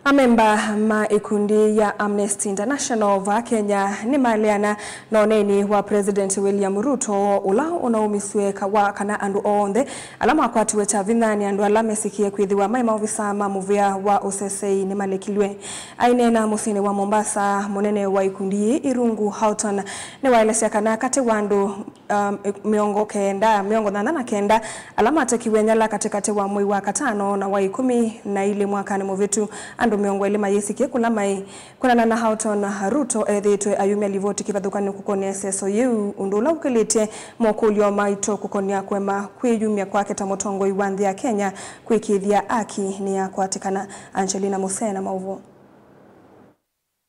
Amemba ma ĩkundi ya Amnesty International vaa Kenya nĩmaleana na ũneeni wa President William Ruto, ũla ũnaumisye kawa kana andũ onthe ala makwatiwe kya vinya nĩ andũ ala mesikie kwĩthĩwa maĩ maovisa ma mũvĩa wa ũsesei nĩmalekilw'e. Aineena mũsyĩnĩ wa Mombasa, mũnene wa ĩkundi yĩĩ Irungu Houghton nĩwaelesya kana katĩ wa andũ, um, mĩongo kenda, mĩongo thanthatũ na kenda ala matekiwe nyala katĩkatĩ wa mwei wa katano na wa ĩkũmi na ilĩ mwakanĩ mũvĩtu, andũ mĩongo ĩlĩ mayĩsikie kũla maĩ. Kwĩanana na Houghton, Ruto ethĩĩtwe ayumya livoti kĩvathũkany'o kũkonea ĩseso yĩu, ũndũ ũla ũkĩlĩtye mokũlyo maito kũkonea kũema kwĩyumya kwake ta mũtongoi wa nthĩ ya Kenya kwĩkĩĩthya aki nĩyakwatĩkana. Angelina Musee na maũvoo.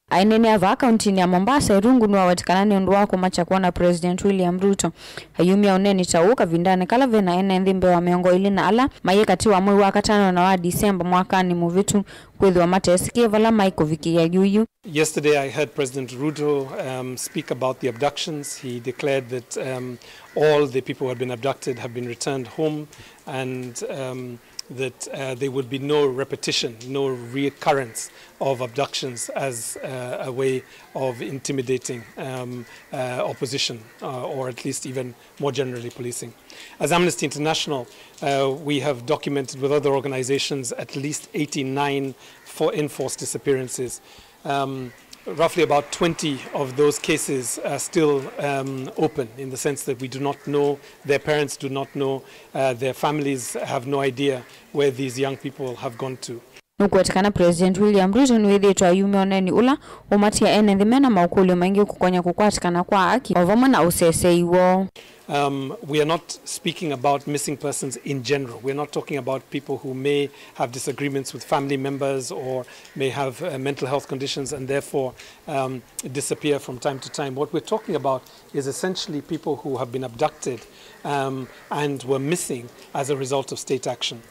Aineenea vaa kauntinĩ ya Mombasa, Irungu nĩwaweta kana nĩ ũndũ wa kũmakya kwona President William Ruto ayumya ũneeni ta ũũ kavindanĩ kala vena ene nthĩ mbee wa mĩongo ĩlĩ na ala mayĩ katĩ wa mwei wa katano na wa Disemba mwakanĩ mũvĩtu kwĩthĩwa matesĩkĩe vala maĩ kũvikĩĩa yu yu. Yesterday I heard President Ruto, um, speak about the abductions. He declared that, um, all the people who had been abducted have been returned home and, um, that, uh, there would be no repetition, no reoccurrence of abductions as, uh, a way of intimidating, um, uh, opposition, uh, or at least even more generally policing. As Amnesty International, uh, we have documented with other organizations at least eighty-nine for enforced disappearances. Um, roughly about twenty of those cases are still, um, open in the sense that we do not know, their parents do not know, uh, their families have no idea where these young people have gone to. Nũkũweta kana President William Ruto nĩwĩthĩĩtwe ayumya ũneeni ũla ũmatia ene nthĩ mena maũkũlyo maingĩ kũkonya kũkwatĩkana kwa aki o vamwe na ũsesei woo. Um, we are not speaking about missing persons in general. We are not talking about people who may have disagreements with family members or may have, uh, mental health conditions and therefore, um, disappear from time to time. What we're talking about is essentially people who have been abducted, um, and were missing as a result of state action.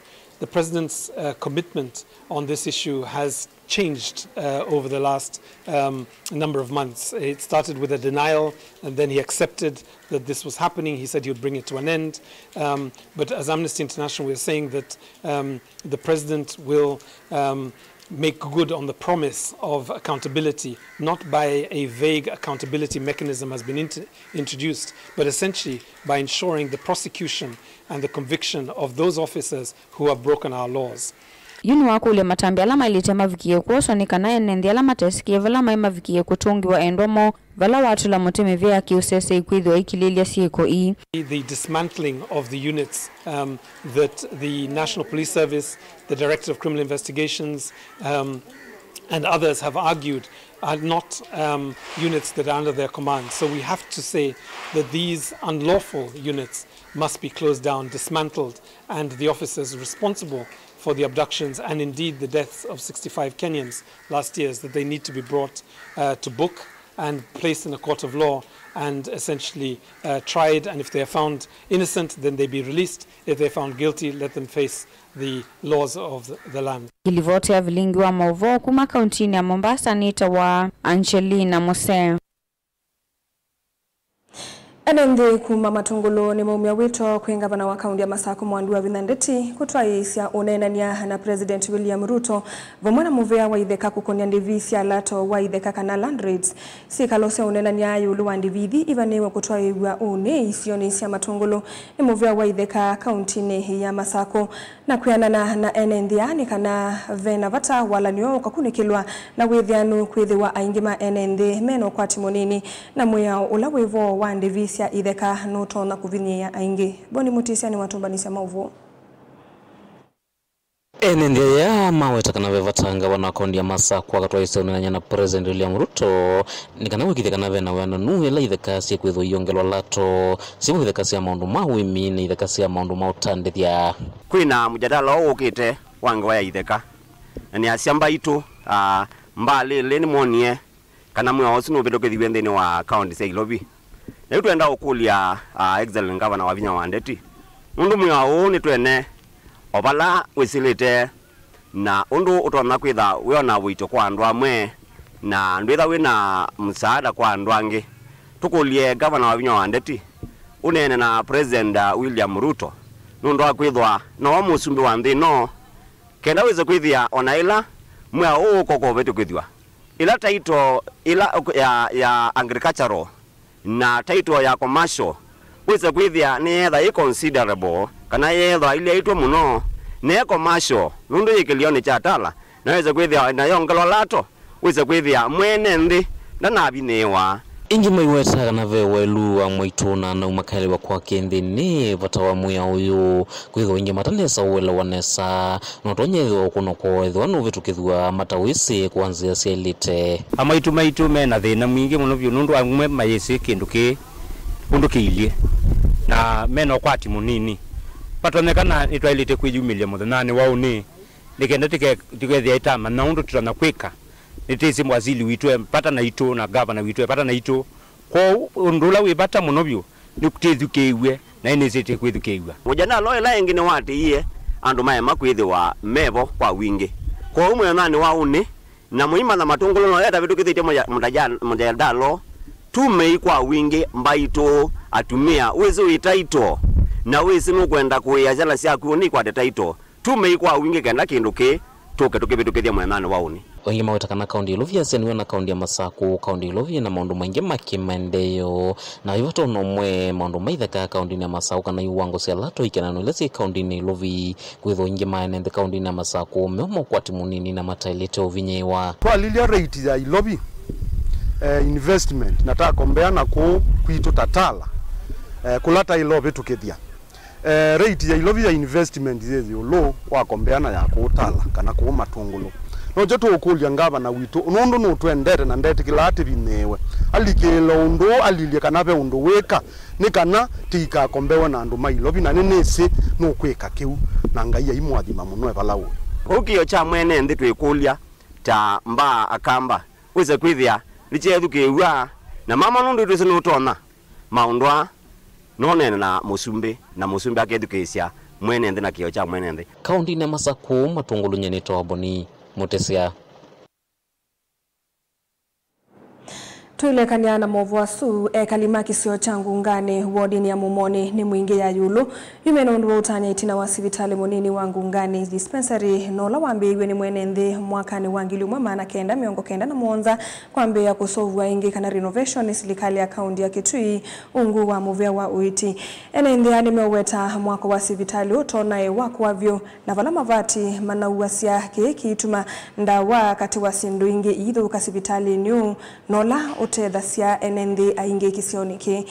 The president's uh, commitment on this issue has changed uh, over the last um, number of months. It started with a denial, and then he accepted that this was happening. He said he would bring it to an end. Um, but as Amnesty International, we're saying that um, the president will um, make good on the promise of accountability, not by a vague accountability mechanism has been int- introduced, but essentially by ensuring the prosecution and the conviction of those officers who have broken our laws. Yu nĩwakũlya matambya ala maĩlĩte mavikie kwoswa nĩ kana ene nthĩ ala matesĩkĩe vala maĩ mavikie kũtũngĩwa endwa moo vala watũla mũtĩ mĩvĩa ya kĩũsese ĩkwĩthĩwa ikilĩlya syĩko ii. The dismantling of the units um, that the National Police Service, the Director of Criminal Investigations, um, and others have argued are not um, units that are under their command. So we have to say that these unlawful units must be closed down, dismantled, and the officers responsible for the abductions and indeed the deaths of sixty-five Kenyans last year, is that they need to be brought uh, to book and placed in a court of law and essentially uh, tried. And if they are found innocent, then they be released. If they are found guilty, let them face the laws of the, the land. Ĩlivoti ya vilingi wa maũvoo kuma kauntinĩ ya Mombasa nĩtawa Angelina Musee. Ene nthĩ kuma Matũngũlũ nĩmaumya wĩto kwĩ ngavana wa kaunti ya Masakũ Mwandu Wavinya Ndeti kũtwaĩĩsya ũneenany'a na President William Ruto vamwe na mũvĩa wa itheka kũkony'a ndĩvi sya lato wa itheka kana land rates. Syĩkalo sya ũneenany'a ĩũlũ wa ndĩvi ithi ivanĩĩwe kũtwaĩĩw'a ũnĩ isionĩ sya Matũngũlũ nĩ mũvĩa wa itheka kauntinĩ ya Masakũ. Na kwĩanana na ene nthĩ aa, nĩ kana ve na vata walan'yo ũkakunĩkĩlwa na wĩthĩa nũkwĩthĩwa aingĩ ma ene nthĩ me na ũkwati mũnini, na mwĩao ũla wĩ vo wa ndĩvi sya itheka nũtonya kũvinyĩĩa aingĩ. Boni Mutisya nĩwatũmbanĩsya maũvoo. Ene nthĩ aya maweta kana ve vata ngavana wa kaunti ya Masakũ akatwaĩĩsya ũneenany'a na President William Ruto nĩ kana wĩkĩthye kana ve na wĩananu ĩla itheka syĩkwĩthĩwa iongelwa lato, syĩvo itheka sya maũndũ ma ũĩmi na itheka sya maũndũ ma ũtandĩthya. Kwĩ na mũjadala ũũ ũkĩte wa ngewa ya itheka, na nĩasya mbaitũ, ah, mbaalĩ ĩlĩ nĩmonie kana mwĩao ũsu nũvĩtũkĩthiw'e nthĩnĩ wa kaunti sya Ilovi. Na yu twenda ũkũlya, ah, Excellent Governor Wavinya wa Ndeti, nũndũ mwĩao ũũ nĩ twene o vala wĩsĩlĩte na ũndũ ũtonya kwĩtha wĩona ũito kwa andũ amwe, na ndwĩtha wĩ na msaada kwa andũ angĩ. Tũkũlye Governor Wavinya wa Ndeti ũneene na President, uh, William Ruto, nũndũ wa kwĩthwa nowe mũsumbĩ wa nthĩ ĩno, kenda wĩse kwĩthĩa o na ĩla mwĩao ũũ ũkoka ũvĩtũkĩthw'a, ĩla title ĩla ya, ya agricultural na title ya commercial, wĩse kwĩthĩa nĩyeetha ĩ considerable, kana yeethwa ĩlyaĩtwe mũno, ne commercial, nũndũ yĩ kĩlĩonĩ kya Tala, na wĩse kwĩthĩa nayo ngelwa lato, wĩse kwĩthĩa mwene nthĩ ndanavinyĩĩwa. Ĩngĩ maiwetaa kana ve waĩlu wa mwaitũ na anau makaelewa kwake nthĩnĩ vata wa mwĩao ũyũ, kwĩthĩwa ĩngĩ matanesa ũelewa nesa. No tonya ĩthĩwa ũkũno kwoo ethĩwa nũvĩtũkĩthw'a matawĩsĩ kwa nzĩa syaĩlĩte. Amaitũ maitũ me na thĩna mwingĩ mũno vyũ nũndũ amwe mayĩsĩ kĩndũ kĩĩ ũndũ kĩilyĩ, na me na ũkwati mũnini. Vatonyeka na nĩtwaĩlĩte kwĩyumĩlya mũthenyanĩ wa ũnĩ, nĩ kenda tũke-, tũkethĩa ĩtamanya ũndũ tũtonya kwĩka. Nĩtĩsĩ wazili witũ e vata naitũ na gavana witũ e vata naitũ. Kwoou ũndũ ũla wĩ vata mũno vyũ nĩ twĩthukĩĩw'e, na ĩnĩsĩtye kwĩthukĩĩw'a. Mũjadala ũla ĩngĩ nĩwatĩie andũ maema kwĩthĩwa mevo kwa wingĩ. Kwoou mũthenyanĩ wa ũnĩ, na mũimanya Matũngũlũ no yatavĩtũkĩthĩtye mũja-, mũtaja-, mũjadala ũũ, tumei kwa wingĩ mbaitũ, atumĩa, wĩsĩ wĩ taito, na wĩsĩ nũkwenda kũĩa syana syaku ũnĩ ikwate taito. Tumei kwa wingĩ kenda kĩndũ kĩĩ tũke tũkĩvĩtũkĩthya mũthenyanĩ wa ũnĩ. Aingĩ maweta kana kaunti ya Ilovi yasaniw'a na kaunti ya Masakũ, kaunti ya Ilovi na maũndũ maingĩ ma kĩmaendeeo, na yu vata ona ũmwe maũndũ ma itheka kauntinĩ ya Masakũ kana iwango sya lato ikenano ila syĩ kauntinĩ ya Ilovi, kwĩthwa aingĩ ma ene nthĩ kauntinĩ ya Masakũ meuma ũkwati mũnini na mataĩlĩte ũvinyĩĩwa. Twalilya rate ya Ilovi, eh, investment na takombea na kũũ kwitũ ta Tala, eh, kũla taĩle ũvĩtũkĩthya. Eh, rate ya Ilovi ya investment yĩ ĩũlũ wakombea na ya kũũ Tala kana kũũ Matũngũlũ. Nokyo tũũkũlya ngavana witũ, nũndũ nũtwendete na ndetĩkĩlaa tĩvinyĩĩwe, alikĩĩle ũndũ ũũ, alilye kana ve ũndũ wĩka, nĩ kana tĩikakombewe na andũ ma Ilovi, na nĩnĩsĩ nũkwĩka kĩu, na Ngai aimũathima mũno e vala ũĩ. Kũu kĩĩo kya mwene nthĩ twĩkũlya ta mbaa akamba, wĩse kwĩthĩa nĩkyeethukĩĩw'a, na mama nũndũ twĩsĩ nũtonya maũndũ aa. Noneene na mũsumbĩ, na mũsumbĩ akethukĩĩsya mwene nthĩ na kĩo kya mwene nthĩ. Kaũndĩnĩ ya Masakũ, Matũngũlũ nyie nĩtawa Boni Mũtĩsya. Tũilekany'a na maũvoo asu, ekali ma kĩsio kya Ngunganĩ wodinĩ ya Mũmonĩ nĩ Mwingĩ ya ĩũlũ yume na ũndũ wa ũtanya ĩtina wa sivitalĩ mũnini wa Ngunganĩ dispensary na ũla wambĩĩiw'e nĩ mwene nthĩ mwakanĩ wa ngili ĩmwe maana kenda mĩongo kenda na mũonza kwambĩĩa kũseũvw'a ĩngĩ kana renovation nĩ silikalĩ ya kaũndĩ ya Kitui ungu wa mũvĩa wa ũiiti. Ene nthĩ aa nĩmeũweta mwako wa sivitalĩ ũtonae wakũa vyũ, na vala mavati manauasya kĩĩ kĩituma ndawa katĩ wa syĩndũ ingĩ iithũka sivitalĩnĩ ũũ, na ũla ũtethasya ene nthĩ aingĩ kĩsionĩ kĩĩ.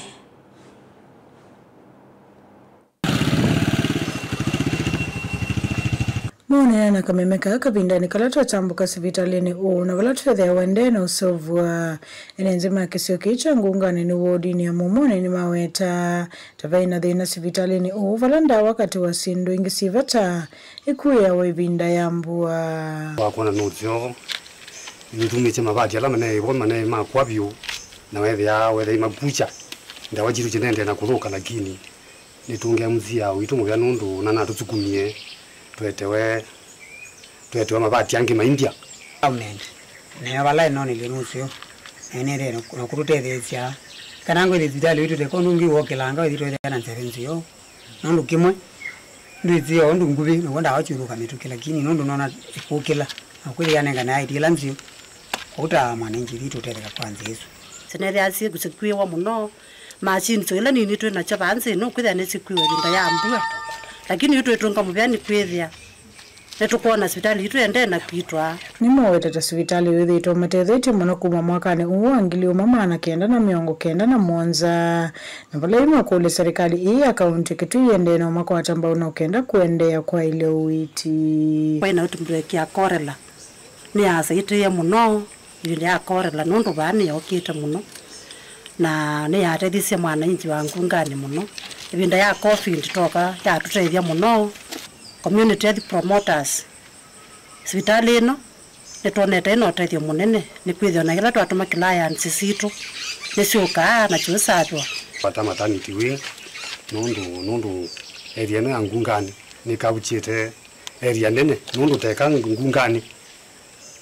Mooneana na kameme kaa kavindanĩ kala twatambũka sivitalĩnĩ ũũ, na vala twĩthĩawa ndee na ũseũvw'a. Ene nthĩ ma kĩsio kĩĩ kya Ngunganĩ nĩ wodinĩ ya Mũmonĩ nĩmaweta ta vai na thĩna sivitalĩnĩ ũũ, vala ndawa katĩ wa syĩndũ ingĩ syĩ vata ikuĩawa ĩvinda ya mbua. Wakwona nũseo nĩtumĩtye mavati ala maneeĩvo maneĩ makwa vyũ, na wethĩa wethei makukya. Ndawa sitũ sinendee na kũthũka, lakini nĩtũngĩa M C A witũ mũvea nũndũ nanatũsukumie twetewe twetewe mavati angĩ ma India. Government nĩyo vala ĩnonelye nũseo na ĩnendee na kũtũtetheesya kana ngwĩthĩ sivitalĩ witũ teko nũngĩ wokĩlanga wĩthi twethĩa na nzeve nzeo. Nũndũ kĩmwe ndwĩsĩ o ũndũ nguvĩ naw'o ndawa syũthũka mĩtũkĩ, lakini nũndũ nona ĩkũkĩla na kwĩthĩa nengane aiti ĩla nzeo, kũu ta mwananchi witũ ũtetheka kwa nzĩa ĩsu. Sinethĩaa syĩkwĩwa mũno. Machines ila nini twĩ nasyo vaa nzĩ nũkwĩthĩa nĩsikwĩwa ĩvinda ya mbua, lakini yu twĩtũnga mũvea nĩkwĩthĩa nĩtũkwona sivitalĩ yitũ ĩendee na kwitwa. Nĩmoweta ta sivitalĩ wĩthĩĩtwe ũmatethetye mũno kuma mwakanĩ ũũ wa ngili ũmwe maana kenda na mĩongo kenda na mũonza, na vala yu makũlya serikali ii ya kaũntĩ ya Kitui ĩendee na ũmakwata mbau na ũkenda kũendeea kwaĩlya ũiiti. Kwaĩ na ũtumbĩlo ya cholera nĩyasaitĩe mũno ĩvinda ya cholera nũndũ vaa nĩyookĩte mũno na nĩyatethisye mwananchi wa Ngunganĩ mũno. Ĩvinda ya covid toka yatũtethya mũno. Community health promoters sivitalĩ ĩno nĩtwonete ĩna ũtethyo mũnene nĩkwĩthĩwa na kĩla twatũma clients sitũ nĩsyũkaa na syũsavĩwa. Vata maternity wing nũndũ nũndũ area ĩno ya Ngunganĩ nĩkavũkyĩte area nene nũndũ teka Ngunganĩ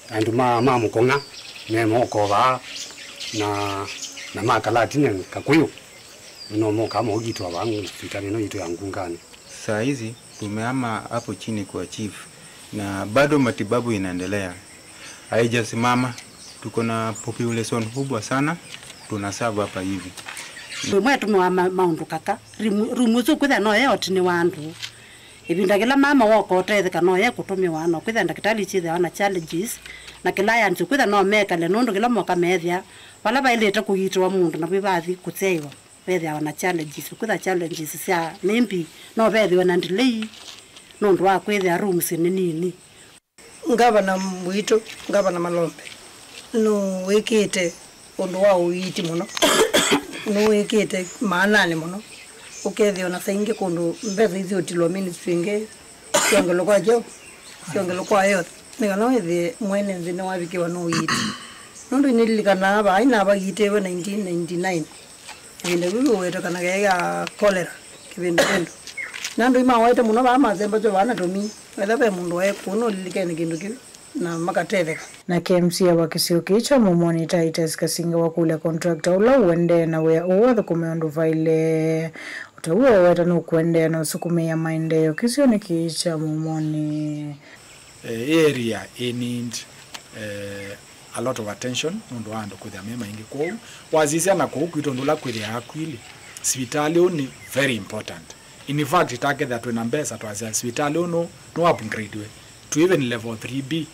andũ ma ma Mũkong'a me moko vaa na na ma Kalatine Kakũyũ no mokaa maũkitwa vaa sivitalĩ ĩno yitũ ya Ngunganĩ. Saa hizi tumeama hapo chini kwa chief na bado matibabu inaendelea, haijasimama. Tuko na population kubwa sana tunaserve hapa hivi. Ĩmwe ĩtũmĩwa maũndũ kaka rumu ĩsu kwĩthĩa no yeotinĩ wa andũ. Ĩvinda kĩla mama woka ũtetheka no ye kũtũmĩwa, no kwĩthĩa ndakĩtalĩ syĩthĩawa na challenges na clients kwĩthĩa no mekale nũndũ kĩla moka meethĩa vala vaĩlĩte kũiitĩwa mũndũ na vĩ vathi kũsyaĩwa vethĩawa na challenges. Kwĩthĩa challenges sya maybe no vethĩwe na delay nũndũ wa kwĩthĩa rooms nĩ nini. Ngavana witũ, Ngavana Malombe, nũwĩkĩte ũndũ wa ũiiti mũno, nũwĩkĩte maananĩ mũno, ũkethĩa ona saa ingĩ kũndũ mbesa isyũtilwa ministry ingĩ syongelwe kwa kyaũ, syongelwe kwa health, nĩ kana wĩthĩe mwene nthĩ nĩwavikĩwa nĩ ũiiti. Nũndũ nĩlilikanaa vaa navaitĩwe nineteen ninety-nine. Ĩvinda yĩu yũwetwe kana yaĩ ya cholera kĩvĩndũvĩndũ. Na andũ yu mawaĩte mũno vaa masembasya vaa na tũmii. Ethĩwa ve mũndũ waĩ kũu nũlilikene kĩndũ kĩu na makatetheka. Nake M C A wa kĩsio kĩĩ kya Mũmonĩ Titus Kasinga wakũlya contractor ũla ũendee na wĩa ũũ athũkũme ũndũ vaĩle. Ũtau ũũ aweta nũkũendeea na ũsukumĩĩa maendeeo kĩsionĩ kĩĩ kya Mũmonĩ. Eh, ĩ area ĩ need, eh, a lot of attention nũndũ wa andũ kwĩthĩa me maingĩ. Kwoou wasisya na kũu kwitũ ũndũ ũla kwĩthĩaa kwilĩ, sivitalĩ ũũ nĩ very important. In fact, takethĩa twĩ na mbesa twasya sivitalĩ ũũ nũ, nũ upgrade we to even level three B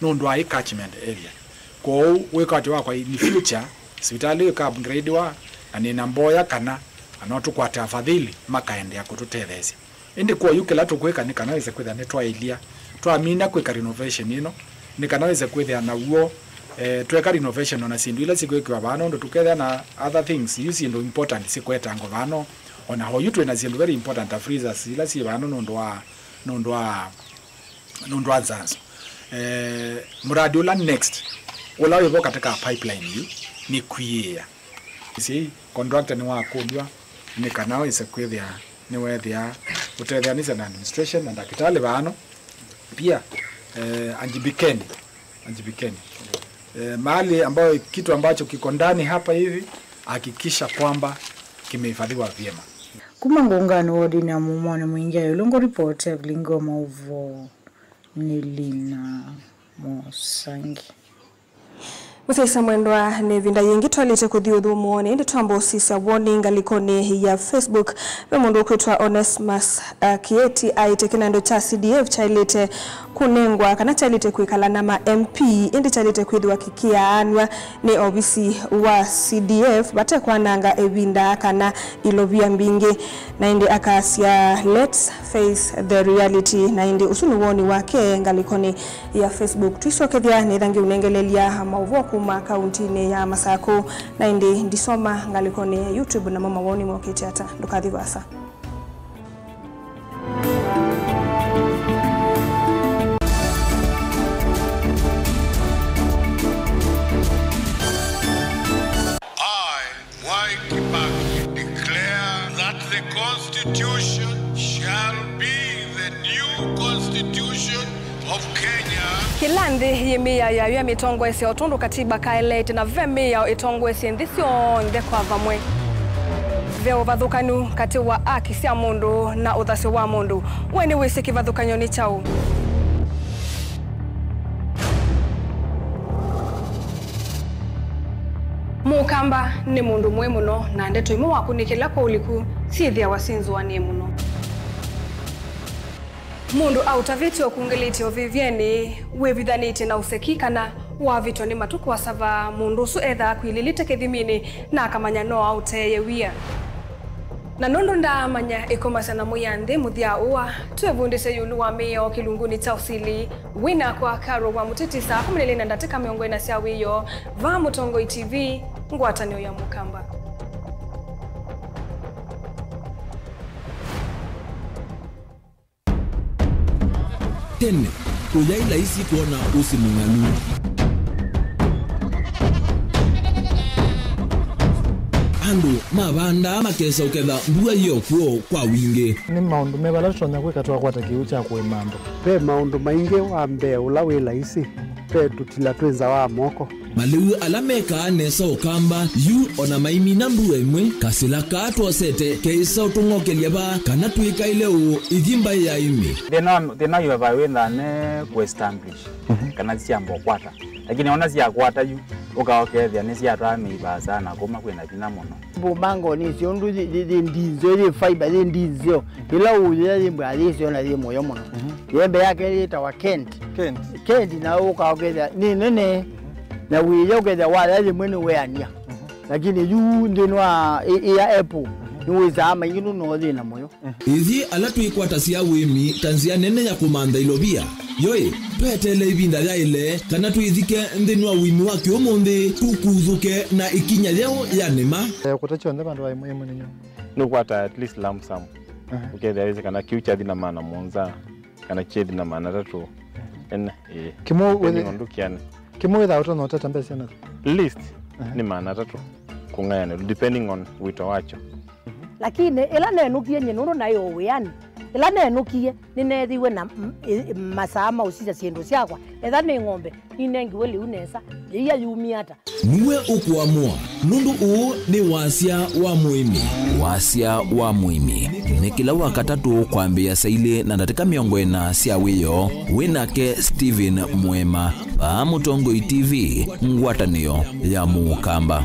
nũndũ wa ĩ catchment area. Kwoou wĩkwatyo wakwa in future sivitalĩ ũũ ĩka upgrade wa, na nĩna mboya kana na no tũkwate afadhili makaendeea kũtũtetheesya. Ĩndĩ kwoou kĩla tũkwĩka nĩ kana wĩse kwĩthĩa nĩtwaĩlya, twamina kwĩka renovation ĩno, nĩ kana wĩse kwĩthĩa naw'o, eh, tweka renovation ona syĩndũ ila sikwĩkĩwa vaa, nũndũ tũkethĩa na other things, yu syĩndũ important sikwetangwa vaa no, ona oyu twĩ na syĩndũ very important ta freezers ila syĩ vaa no nũndũ wa, nũndũ wa, nũndũ wa nzanzo. Eh, mũradi ũla next, ũla wĩ vo katĩ ka pipeline yu, nĩ kwiĩa. Ĩsĩ contractor nĩwakũlw'a nĩ kana wĩse kwĩthĩa Nĩweethĩa ũtetheanĩsya na administration na ndakĩtalĩ vaano pia, eh, ajibikeni, ajibikeni. Eh, mahali ambayo kitu ambacho kiko ndani hapa hivi, hakikisha kwamba kimehifadhiwa vyema. Kuma ngũnganĩ wodinĩ ya Mũmonĩ Mwingĩ ya Ilungu, ripoti ya Vilingi wa Maũvoo nĩ Lina Mosangi. Mũsyaĩĩsya mwendwa, nĩ ĩvinda yĩngĩ twaĩlĩte kũthi ũthũmũonĩ, ĩndĩ twamba ũsisya woni ngalĩkonĩ ya Facebook. Ve mũndũ ũkwĩtwa Onesmus, uh, Kieti aĩte kĩnandũ kya C D F kyaĩlĩte kũnengwa kana kyaĩlĩte kwĩkala na ma M P, ĩndĩ kyaĩlĩte kwĩthĩwa kĩkĩaanw'a nĩ ovisi wa C D F vate kwananga ĩvinda kana ilovia mbingĩ. Na ĩndĩ akasya, "Let's face the reality." Na ĩndĩ ũsu nĩ woni wake ngalĩkonĩ ya Facebook. Tũisokethya nĩtha ngĩũnengelelya maũvoo kuma kauntinĩ ya Masakũ. Na ĩndĩ ndisoma ngalĩkonĩ ya YouTube namo mawoni mokĩte ata. Ndũkathi vaasa. I, Mwai Kibaki, declare that the Constitution shall be the new Constitution of Kenya. Kĩla nthĩ yĩ mĩao yayo ya mĩtongoesye o tondũ katiba kaeleete, na ve mĩao ĩtongoesye nthĩ syonthe kwa vamwe. Ve ũvathũkanu katĩ wa aki sya mũndũ na ũthasyo wa mũndũ. We nĩwĩsĩ kĩvathũkany'o nĩ kyaũ? Mũkamba nĩ mũndũ mũĩ mũno, na ndeto imwe wakũnĩkĩla kwa ũliku syĩthĩawa syĩ nzũanĩe mũno. Mũndũ aũtavĩtye ũkungĩlĩtye ũvĩvyenĩ wĩvithanĩtye na ũseki kana wavĩtwa nĩ matũ kũasava, mũndũ ũsu ethaa akwilĩlĩte kĩthiminĩ na akamanya no aũteeye wia. Na nũndũ ndaamanya ĩkomasya na mwĩanthĩ mũthya ũa, twĩvundĩsye ĩũlũ wa mĩao kĩlungunĩ kya ũsili. Wĩ nakwa Carol wa Mũtĩtĩ saa kũmi na ilĩ na ndatĩka mĩongo ĩna sya wĩoo, vaa Mũtongoi T V, ngwatanĩo ya Mũkamba. Tene, ũyaĩ laisi kwona ũsĩ mũng'alu. Andũ mavandaa makesa ũketha mbua yĩ o kw'o kwa wingĩ. Nĩ maũndũ meva ala tũtonya kwĩka twakwata kĩw'ũ kya kũĩma andũ? Ve maũndũ maingĩ. Wa mbee ũla wĩ laisi, ve tũtila twĩ nza wa moko. Malĩu ala mekaa nesa Ũkamba yu o na maimina mbua ĩmwe, kasĩla kaa twosete keĩsa ũtũng'okelya vaa kana twĩkaĩle ũũ ithi mbaĩ ya ĩmĩ. Thĩna, thĩna wĩ vaa wĩthaa ne kũ-establish, mhm, kana syamba ũkwata. Lakini ona syakwata yu, ũka ũkethĩa nĩsyatwaa mĩi vaasa na kũma kwĩna vinya mũno. Mbũmango nĩsyo ũndũ yĩ, yĩ, yĩ ndinzeo, yĩ fiber, yĩ ndinzeo. Ĩla ũyĩa yĩ mbwa yĩsyo na yĩ mũyo mũno. Mhm. Yembe yake yĩtawa Kent. Kent. Kent na ũka ũkethĩa nĩ nene. Na wĩya ũkethĩa waya yĩmwe nĩ weania. Mhm. Lakini yu nthĩnĩ wa ĩ-, ĩya apple, mhm, nĩwĩsaa maingĩ nũno thĩna mũyo. Ithyĩ ala twĩkwatasya ũĩmi ta nzĩa nene ya kũmantha ilovia, yoĩ, tweteele ĩvinda yaĩle kana twĩthike nthĩnĩ wa ũĩmi wa kĩũmũnthĩ, tũkuthũke na ĩkinya yeũ ya nĩma. Eh, kũta kyonthe vandũ va ĩmwe ĩmwe nĩnyo. Nũkwata at least lump sum. Aha. Ũkethĩa wĩsĩ kana kĩu kyathi na maana mũonza, kana kyethi na maana atatũ. Ene, ĩĩ. Kĩmwe depending wĩthĩ-, on ndũkĩane. Kĩmwe wĩthaa ũtonya ũtata mbesa na? Least, aha, nĩ maana atatũ kũng'ayanĩlwa, depending on wĩto wakyo. Lakini ĩla nenũkie nyie nũndũ naĩ o wĩanĩ, ĩla nenũkie nĩneethĩiwe na m-, ĩ-, masaa ma ũsisya syĩndũ syakwa, etha nĩ ng'ombe, ninengiwe lĩu nesa, yĩia yumie ata? Nue ũkũamũa, nũndũ ũũ nĩ wasya wa mũĩmi. Wasya wa mũĩmi nĩ kĩla Wakatatũ kwambĩĩa saa ilĩ na ndatĩka mĩongo ĩna sya wĩoo. Wĩ nake Stephen Mwema, vaa Mũtongoi T V, ngwatanĩo ya Mũkamba.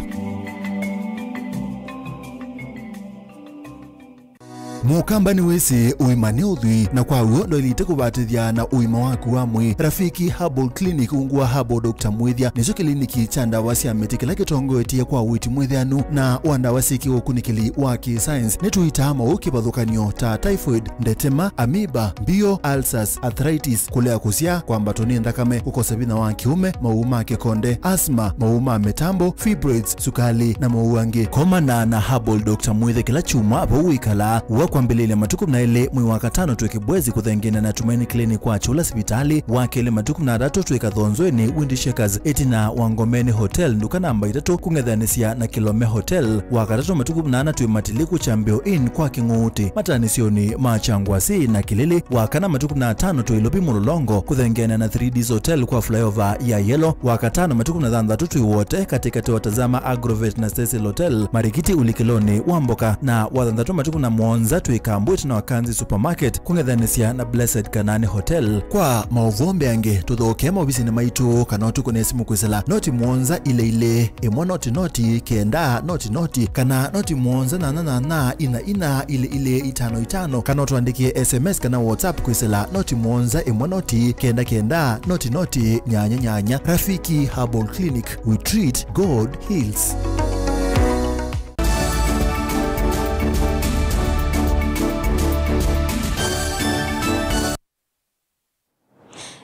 Mũkamba nĩwĩsĩ ũima nĩ ũthwii, na kwa w'o ndwaĩlĩte kũvatĩthya na ũima waku wa mwĩĩ. Rafiki Herbal Clinic ungu wa Herbal Doctor Mwĩthya nĩkyo kĩliniki kya ndawa sya mĩtĩ kĩla kĩtongoetye kwa ũiiti mwĩthĩanu na wa ndawa syĩkĩwe ũkunĩkĩli wa kĩ-science. Nĩtũitaa maũũ kĩvathũkany'o ta typhoid, ndetema, amoeba, mbio, ulcers, arthritis, kũlea kũsyaa, kwambatwa nĩ nthakame, kũkosa vinya wa kĩũme, maũũ ma kĩkonde, asthma, maũũ ma mĩtambo, fibroids, sukalĩ, na maũũ angĩ. Komana na Herbal Doctor Mwĩthya kĩla kyumwa vau wĩkalaa. Kwambĩlĩlya matukũ kũmi na elĩ mwei wa katano twĩ Kibwezi kũthengeana na Tumaini Clinic kwa Kyũla sivitalĩ, wa kelĩ matukũ kũmi na atatũ twĩ Kathonzweni Windy Shakers ĩtina wa Ngomeni Hotel, nduka namba itatũ kũng'ethanĩsya na Kilome Hotel, wa katatũ matukũ kũmi na ana twĩ Matiliku Kyambĩo Inn kwa Kĩng'ũũtĩ mataanĩsyonĩ ma Kyangwasi na Kĩlĩlĩ, wa kana matukũ kũmi na atano twĩ Ilovi Mũlolongo kũthengeana na Three Ds Hotel kwa flyover ya Yellow, wa katano matukũ kũmi na thanthatũ twĩ Wote katĩkatĩ wa Tazama Agrovet na Cecil Hotel, Marikiti ũlikĩlonĩ wa mboka, na wa thanthatũ matukũ kũmi na mũonza twĩ Kambwĩtĩ na Wakanzi Supermarket kũng'ethanĩsya na Blessed Kanani Hotel. Kwa maũvoo mbeange, tũthokee maovisinĩ maitũ kana ũtũkũne simũ kwĩsĩla noti mũonza ilĩ ilĩ, ĩmwe noti noti, kenda noti noti, kana noti mũonza nyanya nyanya, ina ina, ilĩ ilĩ, itano itano, kana ũtũandĩkĩe S M S kana WhatsApp kwĩsĩla noti mũonza ĩmwe noti, kenda kenda, noti noti, nyanya nyanya. Rafiki Herbal Clinic, we treat, God heals.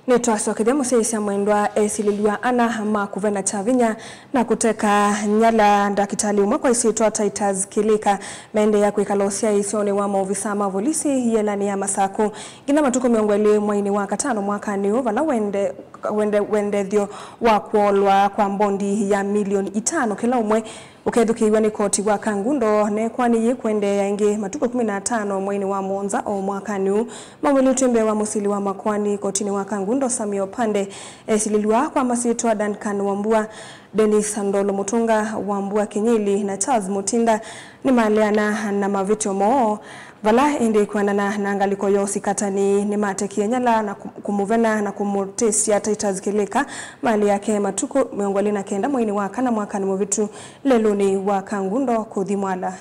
Nĩtwasokethya mũsyaĩĩsya mwendwa esilĩlw'a ana ma kũvena kya vinya na kũteka nyala ndakĩtalĩ ũmwe kwa ĩsyĩtwa Titus Kĩlĩka maendeea kwĩkala ũsyaĩĩsyonĩ wa maovisa ma volisi yĩelanĩ ya Masakũ nginya matukũ mĩongo ĩlĩ mweinĩ wa katano mwakanĩ ũũ, vala wende, wende, wendethyo wa kũolwa kwa mbondi ya milioni itano kĩla ũmwe ũkethukĩĩw'a nĩ koti wa Kangundo, na ĩkoani yĩĩ kũendeea ĩngĩ matukũ kũmi na atano mweinĩ wa mũonza o mwakanĩ ũũ. Maumĩlĩtw'e mbee wa mũsili wa makoani kotinĩ wa Kangundo, Samuel Opande, esilĩlw'a kwa masyĩtwa Duncan Wambua, Dennis Ndolo Mũtũnga, Wambua Kĩnyili, na Charles Mũtinda nĩmaleana na mavĩtyo moo. Vala ĩndĩ kwĩanana na ngalĩko ya ũsikatani, nĩmatekie nyala na kũ-, kũmũvena na kũmũtĩsya Titus Kĩlĩka malĩ yake matukũ mĩongo ĩlĩ na kenda mweinĩ wa kana mwakanĩ mũvĩtu lelũnĩ wa Kangundo kũthi Mwala.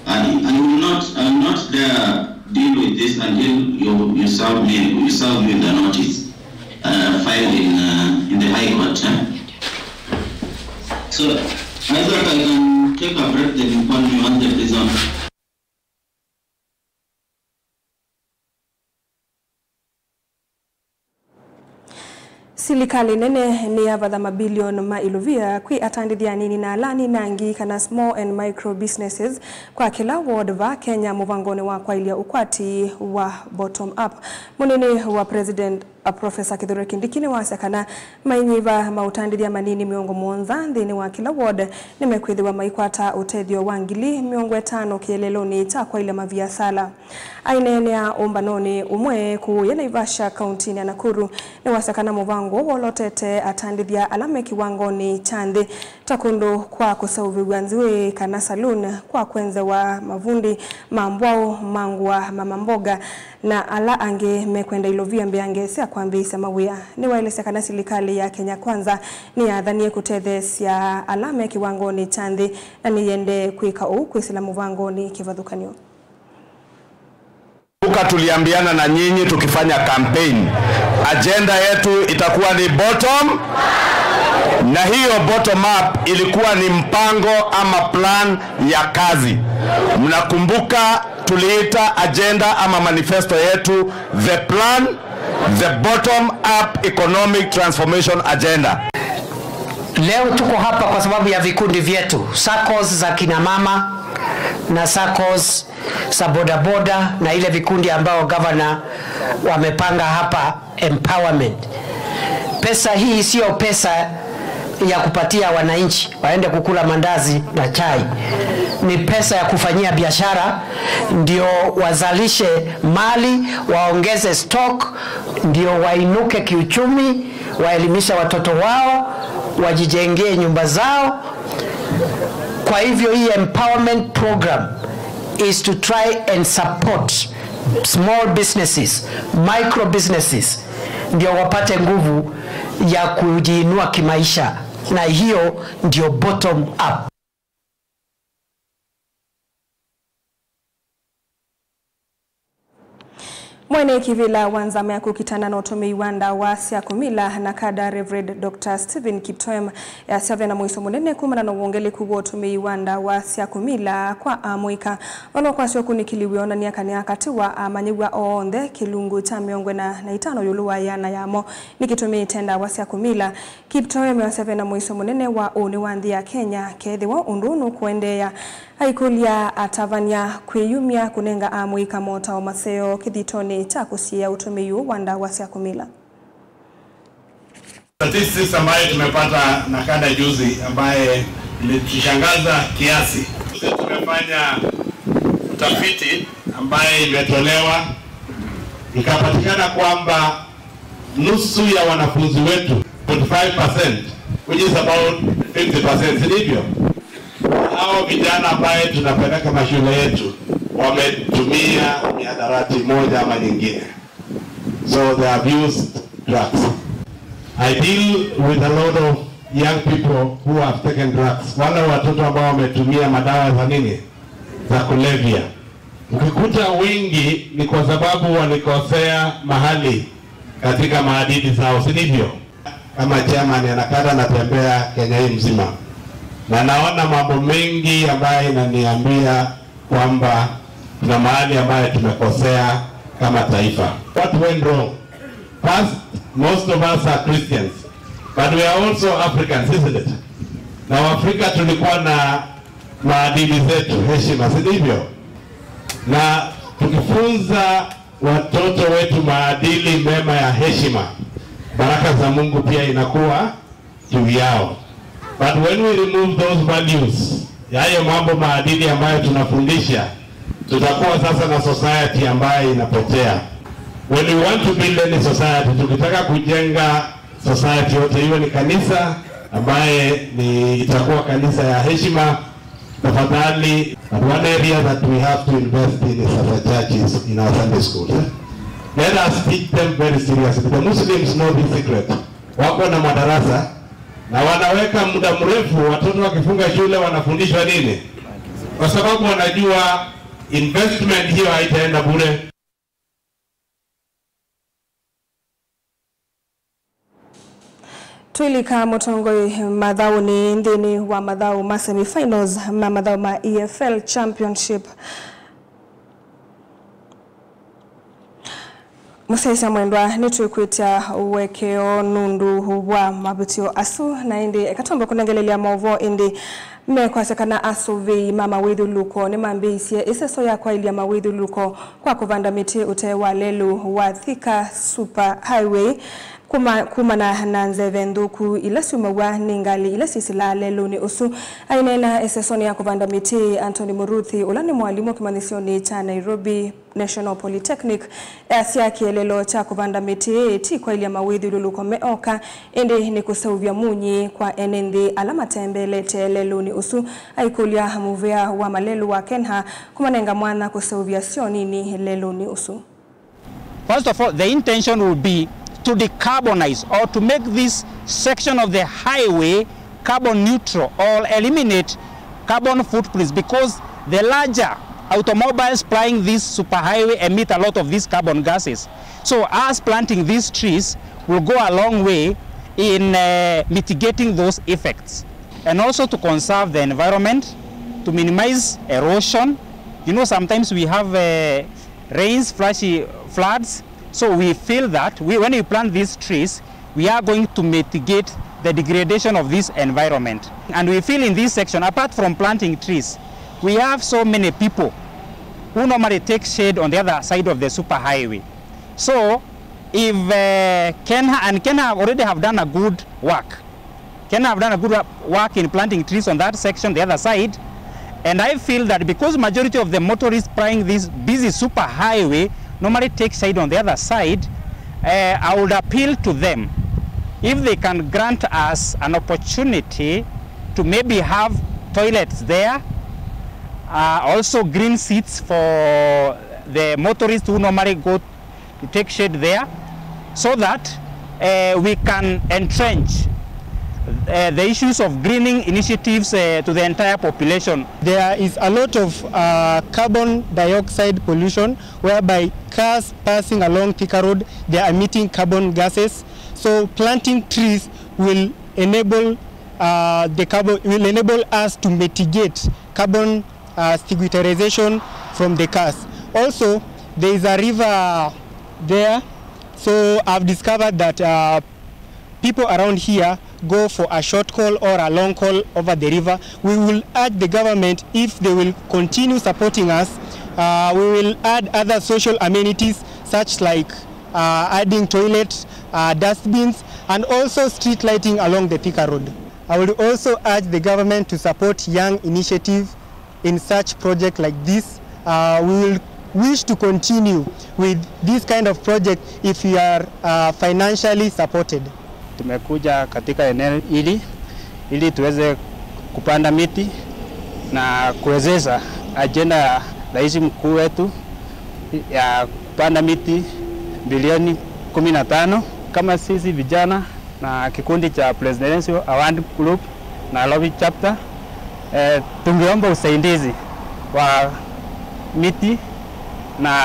I, I will not, I will not dare deal with this until you, you serve me, you serve me the notice, uh, filed in, uh, in the High Court, eh? So, Isaac, I can take a break, then you call me once the prison. Silikalĩ nene nĩyavatha mabilioni ma ilovia kwĩ atandĩthya anini na ala aninangi, kana small and micro businesses, kwa kĩla ward vaa Kenya mũvangonĩ wa kwaĩlya ũkwati wa bottom up. Mũnini wa President, a Professor Kithure Kindiki nĩwasya kana mainyiva maũtandĩthya manini mĩongo mũonza nthĩnĩ wa kĩla ward nĩmekwĩthĩwa maikwata ũtethyo wa ngili mĩongo ĩtano kĩeleelonĩ kya kwaĩlya maviasala. Aineenea ũmbanonĩ ũmwe kũũya Naivasha, kauntinĩ ya Nakuru, nĩwasya kana mũvango ũũ wolotete atandĩthya ala me kĩwangonĩ kya nthĩ, ta kũndũ kwa kũseũvĩw'a nzw'ĩĩ kana saloon, kwa kwenzewa mavundi ma mbwaũ, ma ngũa, ma mamboga, na ala angĩ mekwenda ilovia mbeange sya kwambĩĩsya mawĩa. Nĩwaelesya kana silikalĩ ya Kenya Kwanza nĩyathanie kũtetheesya ala me kĩwangonĩ kya nthĩ, na nĩyĩendee kwĩka ũu kwĩsĩla mũvangonĩ kĩvathũkany'o. Kumbuka, tuliambiana na nyinyi tukifanya campaign, agenda yetu itakuwa ni bottom, na hiyo bottom up ilikuwa ni mpango ama plan ya kazi. Mnakumbuka, tuliita agenda ama manifesto yetu the plan, the bottom up economic transformation agenda. Leo tuko hapa kwa sababu ya vikundi vyetu, saccos za kina mama na saccos za bodaboda na ile vikundi ambao gavana wamepanga hapa, empowerment. Pesa hii sio pesa ya kupatia wananchi waende kukula mandazi na chai. Ni pesa ya kufanyia biashara, ndio wazalishe mali, waongeze stock, ndio wainuke kiuchumi, waelimishe watoto wao, wajijengee nyumba zao. Kwa hivyo, hii empowerment program is to try and support small businesses, micro businesses, ndio wapate nguvu ya kujiinua kimaisha, na hiyo ndio bottom up. Mwene kĩvĩla wa nzama ya kũkitana na ũtũmĩi wa ndawa sya kũmila NACADA, Reverend Doctor Stephen Kiptoem, easya ve na mũisyo mũnene kumana na wongeleku wa ũtũmĩi wa ndawa sya kũmila kwa amũika. Vala ũkwasya ũkunĩkĩli wĩonany'a kana katĩ wa amanyĩw'a onthe, kĩlungu kya mĩongo ĩna na itano ĩũlũ wa ĩana yamo nĩkĩtũmĩĩte ndawa sya kũmila. Kiptoem easya ve na mũisyo mũnene wa ũnĩ wa nthĩ ya Kenya kethĩwa ũndũ ũũ nũkũendeea. Aikũlya atavany'a kwĩyumya kũnenga amũika motao maseo kĩthitonĩ kya kũsiĩĩa ũtũmĩi ũũ wa ndawa sya kũmila. Statistics ambayo tumepata NACADA juzi ambaye ilitushangaza kiasi. Sisi tumefanya utafiti ambaye imetolewa, ikapatikana kwamba nusu ya wanafunzi wetu, forty-five percent, which is about fifty percent, si ndivyo? Hao vijana ambaye tunapeleka mashule yetu wametumia mihadarati moja ama nyingine. So they have used drugs. I deal with a lot of young people who have taken drugs. Wale watoto ambao wametumia madawa za nini? Za kulevya. Ukikuta wengi ni kwa sababu walikosea mahali katika maadili zao, si ndivyo? Kama chairman ya NACADA natembea Kenya hii mzima. Na naona mambo mengi ambayo inaniambia kwamba kuna mahali ambayo tumekosea kama taifa. What went wrong? First, most of us are Christians, but we are also Africans, isn't it? Na Waafrika tulikuwa na maadili zetu, heshima, si ndivyo? Na tukifunza watoto wetu maadili mema ya heshima, baraka za Mungu pia inakuwa juu yao. But when we remove those values, yayo mambo, maadili ambayo tunafundisha, tutakuwa sasa na society ambayo inapotea. When we want to build any society, tukitaka kujenga society yote, iwe ni kanisa ambaye ni, itakuwa kanisa ya heshima, tafadhali, but one area that we have to invest in is our churches, in our Sunday schools. Let us teach them very seriously. The Muslims know this secret. Wako na madarasa na wanaweka muda mrefu, watoto wakifunga shule wanafundishwa nini? Kwa sababu wanajua investment hiyo haitaenda bure. Twĩlika mũtongoi mathaũnĩ nthĩnĩ wa mathaũ ma semifinals ma mathaũ ma E F L Championship. Mũsyaĩĩsya mwendwa, nĩtwĩkwĩtya ũekeo nũndũ wa mavĩtyo asu, na ĩndĩ eka twambe kũnengelelya maũvoo ĩndĩ. Mekwasya kana asũvĩi ma mawĩthyũlũlũko nĩmambĩĩisye ĩseso ya kwaĩlya mawĩthyũlũlũko kwa kũvanda mĩtĩ ũtee wa lelũ wa Thika Super Highway kuma, kumana na nzeve nthũku ila syumaw'a nĩ ngalĩ ila syĩsĩlaa lelũnĩ ũsu. Aineena ĩsesonĩ ya kũvanda mĩtĩ, Anthony Mũruthi, ũla nĩ mwalimũ kĩmanyĩsyonĩ kya Nairobi National Polytechnic, easya kĩeleelo kya kũvanda mĩtĩ ti kwaĩlya mawĩthyũlũlũko me oka, ĩndĩ nĩ kũseũvya munyi kwa ene nthĩ ala matembeelete lelũnĩ ũsu. Aikũlya mũvĩa wa malelũ wa KENHA kũmanenga mwanya kũseũvya syoo nini lelũnĩ ũsu. First of all, the intention will be to decarbonize or to make this section of the highway carbon neutral or eliminate carbon footprints, because the larger automobiles plying this superhighway emit a lot of these carbon gases. So us planting these trees will go a long way in, uh, mitigating those effects, and also to conserve the environment, to minimize erosion. You know, sometimes we have, uh, rains, flashy floods. So we feel that we, when we plant these trees, we are going to mitigate the degradation of this environment. And we feel in this section, apart from planting trees, we have so many people who normally take shade on the other side of the superhighway. So if, uh, KENHA, and KENHA already have done a good work, KENHA have done a good wo-, work in planting trees on that section, the other side. And I feel that because majority of the motorists plying this busy superhighway normally take shade on the other side, uh, I would appeal to them if they can grant us an opportunity to maybe have toilets there, uh, also green seats for the motorists who normally go to take shade there, so that, uh, we can entrench uh, the issues of greening initiatives, uh, to the entire population. There is a lot of uh, carbon dioxide pollution whereby cars passing along Thika Road, they are emitting carbon gases. So planting trees will enable uh, the carbon, will enable us to mitigate carbon uh, sequestration from the cars. Also, there is a river there, so I've discovered that uh, people around here go for a short call or a long call over the river. We will urge the government, if they will continue supporting us, uh, we will add other social amenities such like uh, adding toilet, uh, dustbins, and also street lighting along the Thika Road. I would also urge the government to support young initiative in such project like this. Uh, we will wish to continue with this kind of project if we are uh, financially supported. Tumekuja katika eneo hili ili tuweze kupanda miti na kuwezesha ajenda ya rais mkuu wetu ya kupanda miti bilioni kumi na tano. Kama sisi vijana na kikundi cha Presidential Award Group Nairobi Chapter, eh, tungeomba usaidizi wa miti na